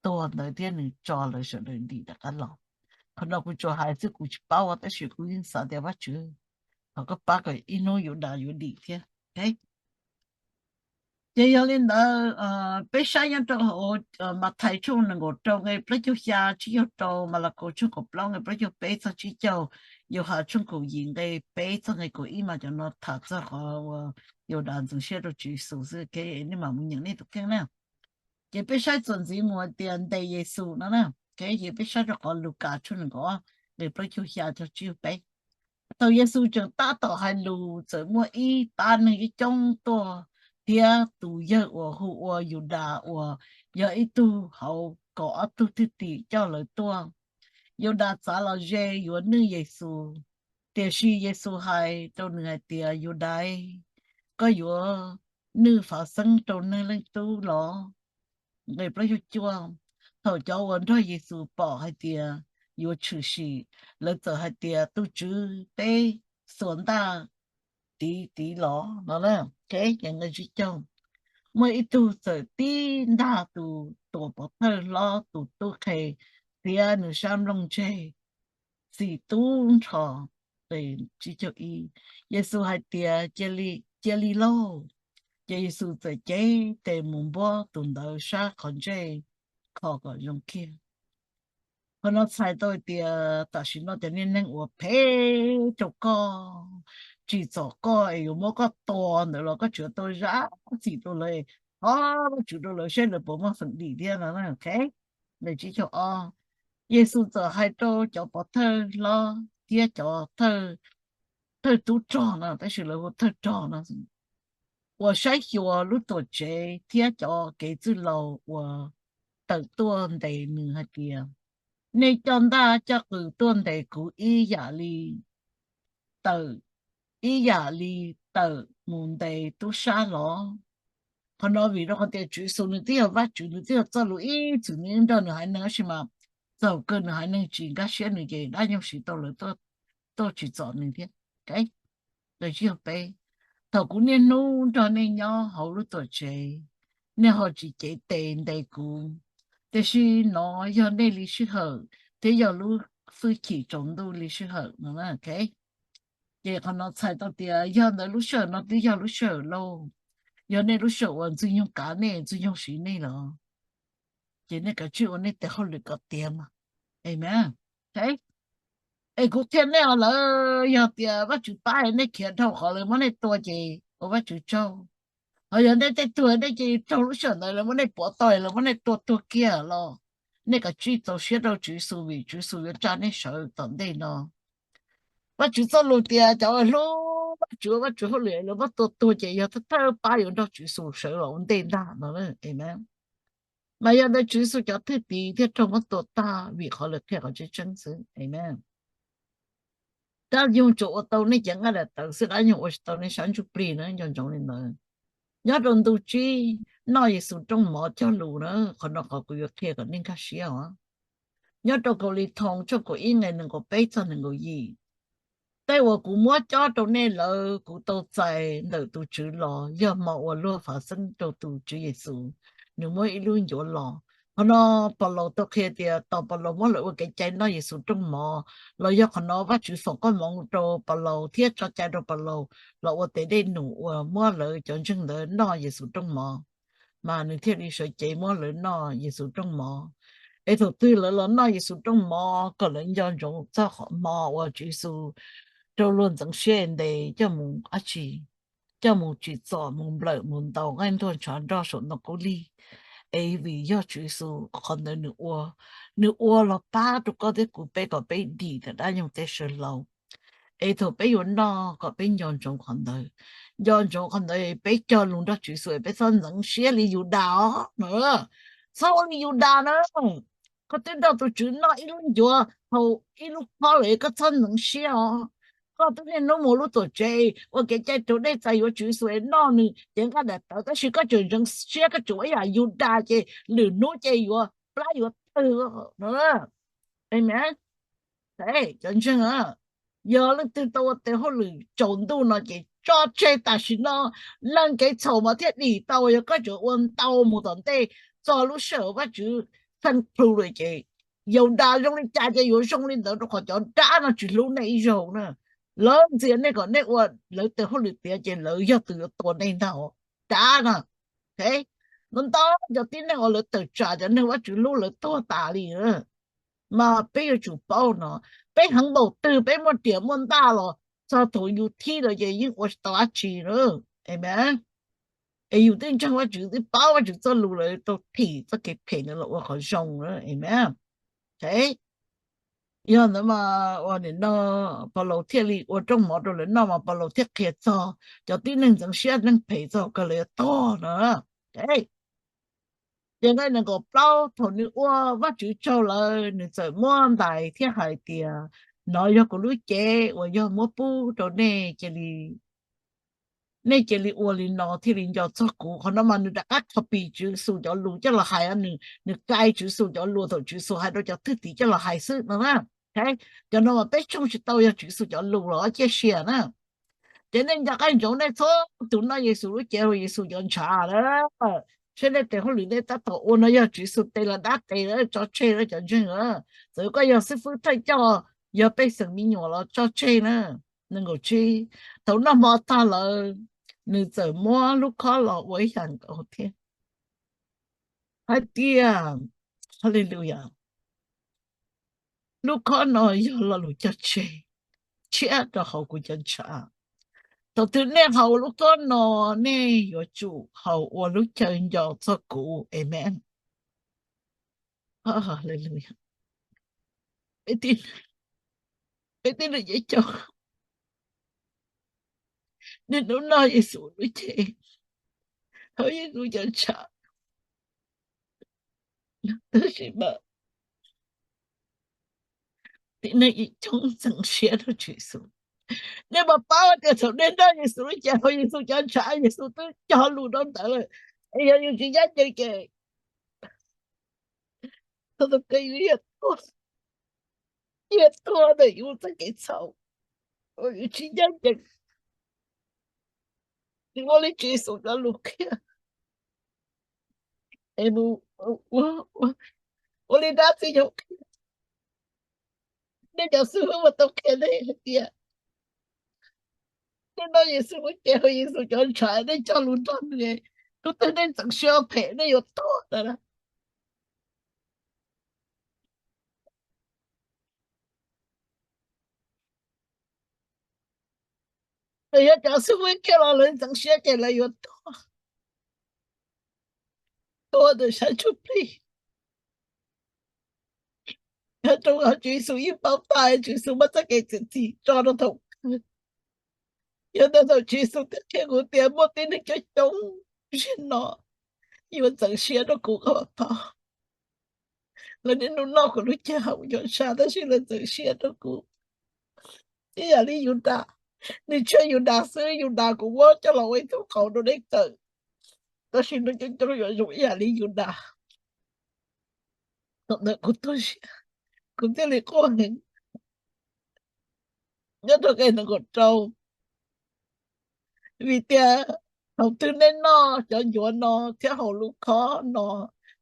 tuag ntawd thiab nws tso lawv sawv daws dim rov qab los. Qhov no kuv tsuas hais xwb kuv tsis paub, tab sis kuv yeej xav tias Vajtswv, thov koj pab kom ib hnub Yudas yuav dim thiab. Ces yog li ntawd, peb saib nyob rau hauv Mathais tshooj nees nkaum rau nqe plaub caug xya tsib caug rau, Malakaus tshooj kaum plaub nqe plaub caug peb txog tsib caug, Yauhas tshooj kaum yim nqe peb txog nqe kaum ib mas cov no tham txog qhov uas Yudas ntxeev siab rau Tswv Yexus xwb, nej mam mus nyeem nej tus kheej na. Ces peb saib txuas ntxiv mus hais tias ntes Yexus no na, ces peb saib rau qhov Lukas tshooj nees nkaum ob nqe plaub caug xya txog tsib caug peb. Thaum Yexus tseem tab tom hais lus, txawm muaj ib pab neeg coob coob tuaj, thiab tus yawg uas hu ua Yudas uas yog ib tug hauv kaum ob tug thwj tim coj lawv tuaj. Yudas txav los ze yuav nwj Yexus, tiam sis Yexus hais rau nws hais tias, Yudas, koj yuav nwj fav xeeb rau Neeg Leej Tub los? Nqe plaub caug cuaj. Thaum cov uas nrog Yexus pom hais tias yuav tshwm sim, lawv txawm hais tias, Tus Tswv, peb xuas ntaj tiv tiv los no. Nqe tsib caug. Muaj ib tug txawm tib ntaj tus tuam pov thawj hlob tus tub qhe, txiav nws sab nplooj ntseg, xim tub nrho. Tsib caug ib. Yexus hais tias, Cia li lauj. Ces Yexus txawm cev tes mus npuab tus ntawd sab qhov ntsej kho kom zoo kiag. Qhov no txhais tau hais tias tam sim no cov niag neeg uas phem rau koj, tsim txom koj es yuav muab koj tua ntawd los koj tsuas tau zam txim rau lawv, thov Vajtswv rau lawv saib lawv puas muaj feem dim thiab no. Ntawm tsib caug ob, Yexus txawm hais rau cov pov thawj hlob thiab cov thawj tub rog no, tab sis lawv hu thawj rog no, uas saib xyuas lub tuam tsev thiab cov kev txwj laus uas tawm tuaj ntes nws hais tias, nej coj ntaj coj qws tuaj ntes kuv ib yam li tawm, ib yam li tawm mus ntes tub sab los? Qhov no vim rau qhov tias Tswv Yexus nws twb yog Vajtswv, nws twb yog txoj lus ib txwm nws nrog nws haiv neeg, tab sis mas txaus kawg nws haiv neeg tsis nkag siab nws ces dab nyoog siv tau lawv tuaj tsis txom nws thiab. Ntawm tsib caug peb, thaum kuv niaj hnub nrog nej nyob hauv lub tuam tsev, nej ho tsis cev tes ntes kuv, tiam sis nov yog nej li sij hawm thiab yog lub hwj chim tsaus ntuj li sij hawm no. Ces qhov no txhais tau tias yog ntawd lub sij hawm no twb yog lub sij hawm lauj, yog nej lub sij hawm uas Ntxwg Nyoog kav nej, Ntxwg Nyoog siv nej los, ces nej kav tsij ua nej tes hauj lwm kom tiav mas. Amen. Es kuv qhia nej os, lawv yog tias Vajtswv pab nej khiav dhau qhov lawv muab nej tua ces ua Vajtswv tsaug. Ho yog nej tej tuag nej cia li raug lub sij hawm ntawd lawv muab nej puav tau, lawv muab nej tua tuag kiag los, nej kav tsij txaus siab rau Tswv Yexus vim Tswv Yexus yuav tsa nej sawv tom ntej no. Vajtswv txoj lus tias cov uas hlub Vajtswv, Vajtswv hauj lwm lawv muab tua tuag ces yog thawj thawj pab yuav nrog Tswv Yexus sawv los ua ntej ntag no. Amen. Mas yog ntawd Tswv Yexus cov thwj tim thiaj raug muab tua tag vim qhov lawv qhia qhov tseeb tseeb xwb. Amen. Dab yoog tsuas ua tau nej cev nqaij daim tawv xwb, dab yoog ua tsis tau nej sab ntsuj plig na, nco ntsoov li ntawd. Nyob rau ntu tsib, noj Yexus rooj mov cog lus na, qhov no qhov kuv yuav qhia kom nej nkag siab os. Nyob rau Kaus Lis Thoo tshooj kaum ib nqe nees nkaum peb txog nees nkaum yim, tej uas kuv muab cob rau nej lawm kuv tau txais ntawm tus Tswv los, yog hmo uas luag fav xeeb rau tus Tswv Yexus, nws muab ib lub ncuav los. Qhov no Paulaus tau qhia tias tos Paulaus muab lawv ua kev cai noj Yexus rooj mov, los yog qhov no Vajtswv foom koob hmoov rau Paulaus thiab tso cai rau Paulaus los ua tes dej num uas muab lawv cov ntseeg ntawd noj Yexus rooj mov, mas nws thiaj li sawv cev muab lawv noj Yexus rooj mov. Es thaum twg lawv los noj Yexus rooj mov kom lawv nco ntsoov txog qhov hmo uas Tswv Yexus raug luag ntxeev siab ntes coj mus dab tsi, coj mus tsim txom, mus nplawm, mus ntaus nqaij ntuag ntshav nrog saum ntoo khaub lig. Es vim yog Tswv Yexus qhov ntawd nws ua, nws ua los pab rau koj thiab kuv peb kom peb dim ntawm dab nyoog tej saw hlau. Es thaum peb yuav noj kom peb nco ntsoov qhov ntawd, nco ntsoov qhov ntawd peb cog lus nrog Tswv Yexus, peb txhob ntxeev siab li Yudas os no. Txhob ua li Yudas na. Koj twb nrog tus Tswv noj ib lub ncuav, haus ib lub khob lawm, koj txhob ntxeev siab os. Koj twb niaj hnub mus lub tuam tsev ua kev cai raus dej txais yuav Tswv Yexus es noj nws cev nqaij daim tawv, tab sis koj tseem ntxeev siab, koj tseem ua ib yam Yudas ces lwm hnub ces yuav plab yuav tawg no. Amen. Cov ntseeg, yog leej twg tau ua tes hauj lwm tsaus ntuj no ces tso tseg tam sim no, leej kev txhaum mas thiaj dim tau. Yog koj tseem ua ntau mus tom ntej, txog lub sij hawm Vajtswv txheej plhu lawm ces Yudas zoo li cas ces yuav zoo li ntawd, rau qhov cov dab no tsis hlub nej ib zaug na. Lawv ntxias nej kom nej ua lawv tes hauj lwm tiav ces lawv yog tus yuav tua nej ntag, dab na. Ntau ntau cov tib neeg uas lawv tawm tsam cov neeg Vajtswv hlub lawv tuag tas li. Mas peb yuav tsum paub no, peb heev npaum twg peb muaj riam muaj ntaj los txog thaum yus thib lawm ces yeej ua tsis tau dab tsi na. Amen. Es yus twb ntseeg Vajtswv, twb paub Vajtswv txoj lus lawm, tau thim txoj kev phem ntawd los ua qhov zoo na. Amen. Yog ntawd mas ua nim no Paulaus thiaj li ua rooj mov rau lawv noj mas Paulaus thiaj qhia txog cov tib neeg ntxeev siab neeg phem txog kawg lawv yuav tuag no. Ces nqe nees nkaum plaub, thaum nws ua Vajtswv tsaug lawm, nws txawm muab ntais thiab hais tias, nov yog kuv lub cev uas yog muab pub rau nej, cia li, nej cia li ua li no thiaj li nco txog kuv. Qhov no mas nws rov qab copy Tswv Yexus cov lus coj los hais, nws, nws copy Tswv Yexus cov lus thaum Tswv Yexus hais rau cov thwj tim coj los hais xwb no na. Cov no mas peb tshooj tsis tau, yog Tswv Yexus cov lus los ciaj sia na. Ces nej nco qab ntsoov, nej txhua tus noj Yexus lub cev ua Yexus cov ntshav na. Saib nej tes hauj lwm nej tab tom ua no yog Tswv Yexus tes los dab tes, tso tseg na cov ntseeg. Txawm koj yog xib fwb thawj coj, yog pej xeem me nyuam los tso tseg na. Nees nkaum tsib, thaum noj hmo tag lawm, nws txawm muab lub khob los ua ib yam nkaus thiab, hais tias, Haleluya, lub khob no yog lo lus cog tseg tshiab rau hauv kuv cov ntshav. Thaum twg nej haus lub khob no, nej yuav tsum haus ua lub chaw nco txog kuv. Amees. Haleluya. Peb tij, peb tij neej tsa, niaj hnub noj Yexus lub cev, haus Yexus cov ntshav, tab sis mas tib neeg ib tsoom txeem siab rau Tswv Yexus. Nej puas paub tias thaum nej noj Yexus lub cev, haus Yexus cov ntshav, Yexus twb cog lus rau ntawd lawm. Es yog yus tsis ncaj ncees ces thaum kawg yus yuav tuag, yuav tuag ntawm yus txoj kev txhaum, yus tsis ncaj ncees, tsis ua li Tswv Yexus cov lus qhia, es mus ua li dab tsi yog qhia. Nej cov xib hwb puas tau qhia nej hais tias nej noj Yexus lub cev, haus Yexus cov ntshav, nej cog lus nrog nws, hnub twg nej txeem siab ua phem nej yuav tuag ntawd na. Txawm yog cov xib hwb kiag los lawv txeem siab ces lawv yuav tuag, tuag ntawm sab ntsuj plig. Yog rau qhov Tswv Yexus yeej paub tas, Tswv Yexus muab txoj kev txiav txim tso rau thaum kawg. Yog ntawd thaum Tswv Yexus thiaj qhia kuv tias muaj tib neeg coob coob zaum no yuav txeem siab rau kuv, koj puas paub? Lawv niaj hnub noj kuv lub cev, haus kuv cov ntshav, tab sis lawv txeem siab rau kuv. Ib yam li Yudas, nws tshuav Yudas xwb, Yudas kuv muab coj los ua ib tug qauv rau nej kawm, tab sis nws coob coob yuav zoo ib yam li Yudas. Thaum ntawd kuv tuag siab, kuv thiaj li quaj heev. Nyob rau nqe nees nkaum rau, vim tias thaum twg nej noj cov ncuav no thiab haus lub khob no,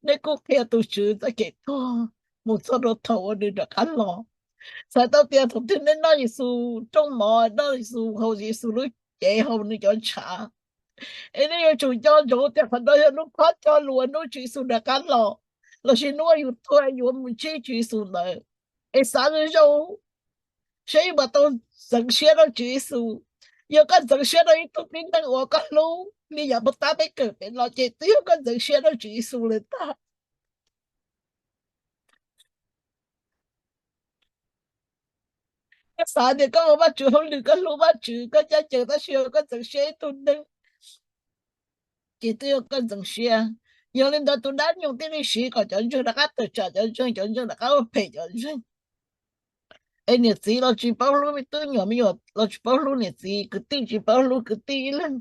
nej kuj qhia tus Tswv txoj kev tuag mus txog rau thaum uas nws rov qab los. Txhais tau tias thaum twg nej noj Yexus rooj mov, noj Yexus, haus Yexus lub cev, haus nws cov ntshav, es nej yuav tsum nco ntsoov tias qhov no yog lub khob cog lus hnub Tswv Yexus rov qab los, lossis hnub yus tuag yus mus ntsib Tswv Yexus ntawd. Es xav zoo zoo, saib yus puas tau txeev siab rau Tswv Yexus. Yog koj txeev siab rau ib tug tib neeg uas koj hlub li yam puag ta peb kawm pem no ces twb yog koj txeev siab rau Tswv Yexus lawm tag. Koj xav tias koj ua Vajtswv hauj lwm, koj hlub Vajtswv, koj ncaj ncees, tab sis yog koj txeev siab ib tug neeg ces twb yog koj txeev siab. Yog li ntawd tus dab nyoog thiaj li siv kom cov ntseeg rov qab tawm tsam cov ntseeg, cov ntseeg rov qab ua phem cov ntseeg. Es niam txiv los tsis paub hlub me tub, me nyuam los tsis paub hlub niam txiv, kwv tij tsis paub hlub kwv tij, ib leeg,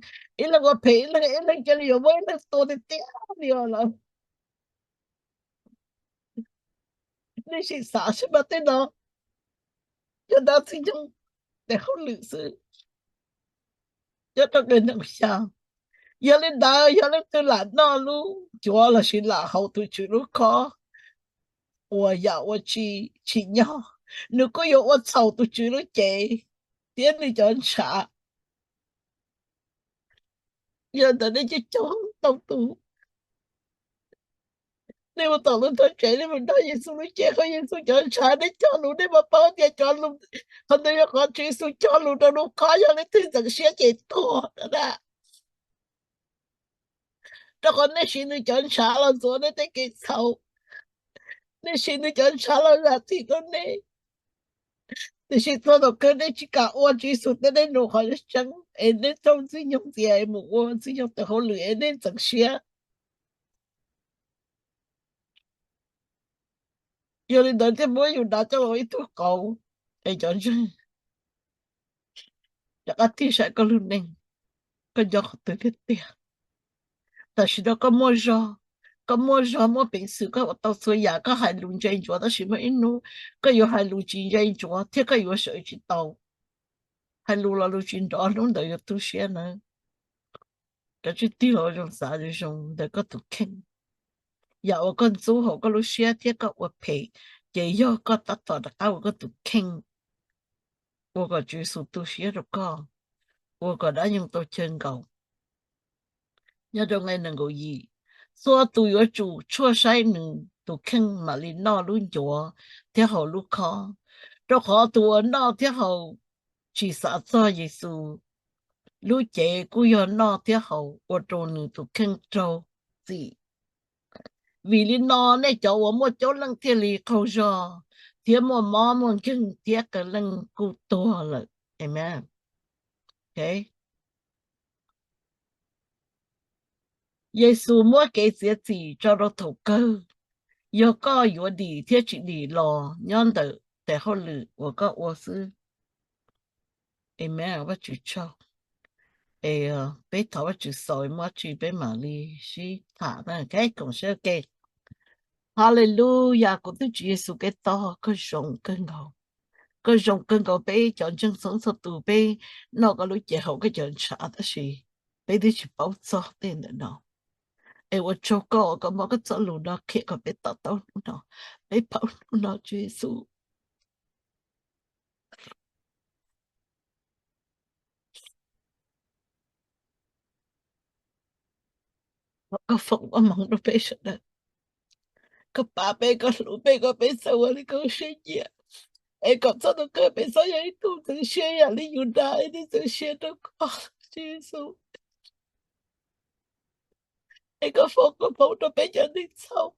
ib leeg ua phem ib leeg, ib leeg cia li yuav muab ib leeg tua tiag tiag li os lawm. Nej sim xav seb mas tej no yog dab txwg nyoog tes hauj lwm xwb. Nyob rau nqe nees nkaum xya, yog li ntawd yog leej twg lam noj lub ncuav lossis lam haus tus Tswv lub khob uas yam uas tsis tsim nyog, nws kuj yuav ua txhaum tus Tswv lub cev thiab nws cov ntshav. Yog ntawd nej coob coob tau tus, nej mus tom lub tuam tsev, nej mus noj Yexus lub cev, haus Yexus cov ntshav, nej cog lus, nej puas paub tias cov lus, qhov ntawd yog qhov Tswv Yexus cog lus rau lub khob, yog leej twg txeev siab ces tuag na. Rau qhov nej siv nws cov ntshav los ntxuav nej tej kev txhaum, nej siv nws cov ntshav los zam txim rau nej. Tiam sis txog thaum kawg nej tsis kam ua Tswv Yexus tej dej num qhov tseeb, es nej raug Ntxwg Nyoog txiav es mus ua Ntxwg Nyoog tes hauj lwm es nej txeev siab. Yog li ntawd thiaj muab Yudas coj los ua ib tug qauv, es cov ntseeg rov qab tig saib koj lub neej, koj nco qhov twg tiag tiag. Tam sim no koj muaj zog, koj muaj zog muaj peev xwm, koj ua tau txhua yam, koj hais lus ntse ntsuav, tab sis muaj ib hnub koj yuav hais lus tsis ntse ntsuav thiab koj yuav sawv tsis tau. Hais lus los lus tsis nrov, hnub ntawd yuav tu siab nawb. Koj tsis tig los zoo xav zoo zoo ntawm koj tus kheej. Yam uas koj ntxub hauv koj lub siab thiab koj ua phem, ces yog koj tab tom rov qab ua koj tus kheej, ua kom Tswv Yexus tu siab rau koj, ua kom dab nyoog tau chaw nkaum. Nyob rau nqe nees nkaum yim, txhua tus yuav tsum tshuaj saib nws tus kheej mam li noj lub ncuav thiab haus lub khob, rau qhov tus uas noj thiab haus tsis xav txog Yexus, lub cev kuj yog noj thiab haus ua rau nws tus kheej raug txim. Vim li no nej cov uas muaj coob leej thiaj li qaug zog, thiab muaj mob muaj nkeeg thiab qee leej kuj tuag lawm. Amen. Yexus muab kev txiav txim tso rau thaum kawg, yog koj yuav dim thiab tsis dim los nyob ntawm tes hauj lwm uas koj ua xwb. Amen, Vajtswv tsaug. Es peb thov Vajtswv xaus muab tsi peb mam li sib tham na. Koom siab ke. Hallelujah, kuv tus Tswv Yexus Khetos, koj zoo kawg nkaus. Koj zoo kawg nkaus, peb cov ntseeg txhua txhua tus peb noj koj lub cev haus koj cov ntshav tab sis peb twb tsis paub txog tej ntawm no. Es ua tsaug koj uas koj muab koj txoj lus no qhia kom peb to taub hnub no, peb paub hnub no Tswv Yexus. Koj foom koj hmoov rau peb sawv daws. Koj pab peb, koj hlub peb, kom peb txawj ua li koj siab nyiam. Es kom txog tus kawg peb txhob yog ib tug txwv siab yam li Yudas es twb txwv siab rau koj, Tswv Yexus. Es koj foom koj hmoov rau peb cov neeg txhaum.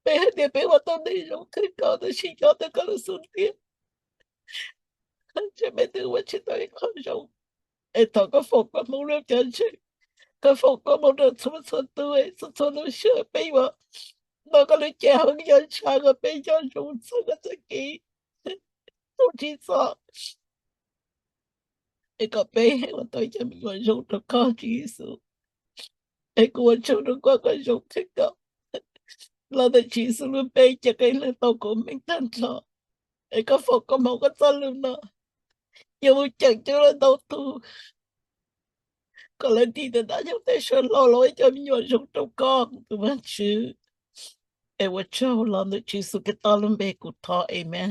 Peb hais tias peb ua tau neeg zoo kawg nkaus tab sis nyob ntawm koj lub xub ntiag, ntshe peb twb ua tsis tau ib qho zoo. Es thov koj foom koj hmoov rau cov ntseeg, koj foom koj hmoov rau txhua txhua tus, txhua txhua lub sij hawm peb yuav noj koj lub cev haus koj cov ntshav kom peb nco ntsoov txog koj txoj kev tus tsis txog. Es kom peb ua tau cov me nyuam zoo rau koj Tswv Yexus. Es kuv ua tsaug rau koj, koj zoo kawg nkaus. Los ntawm Tswv Yexus lub npe ces qee leej tau kuv meej tag nrho. Es koj foom koj hmoov koj txoj lus no yuav mus ceem coob leej ntau tus, kom lawv dim ntawm dab nyoog tej suav hlau los ua cov me nyuam zoo rau koj tus Vajtswv. Es ua tsaug, los ntawm Tswv Yexus Khetos lub npe kuv thov, amen.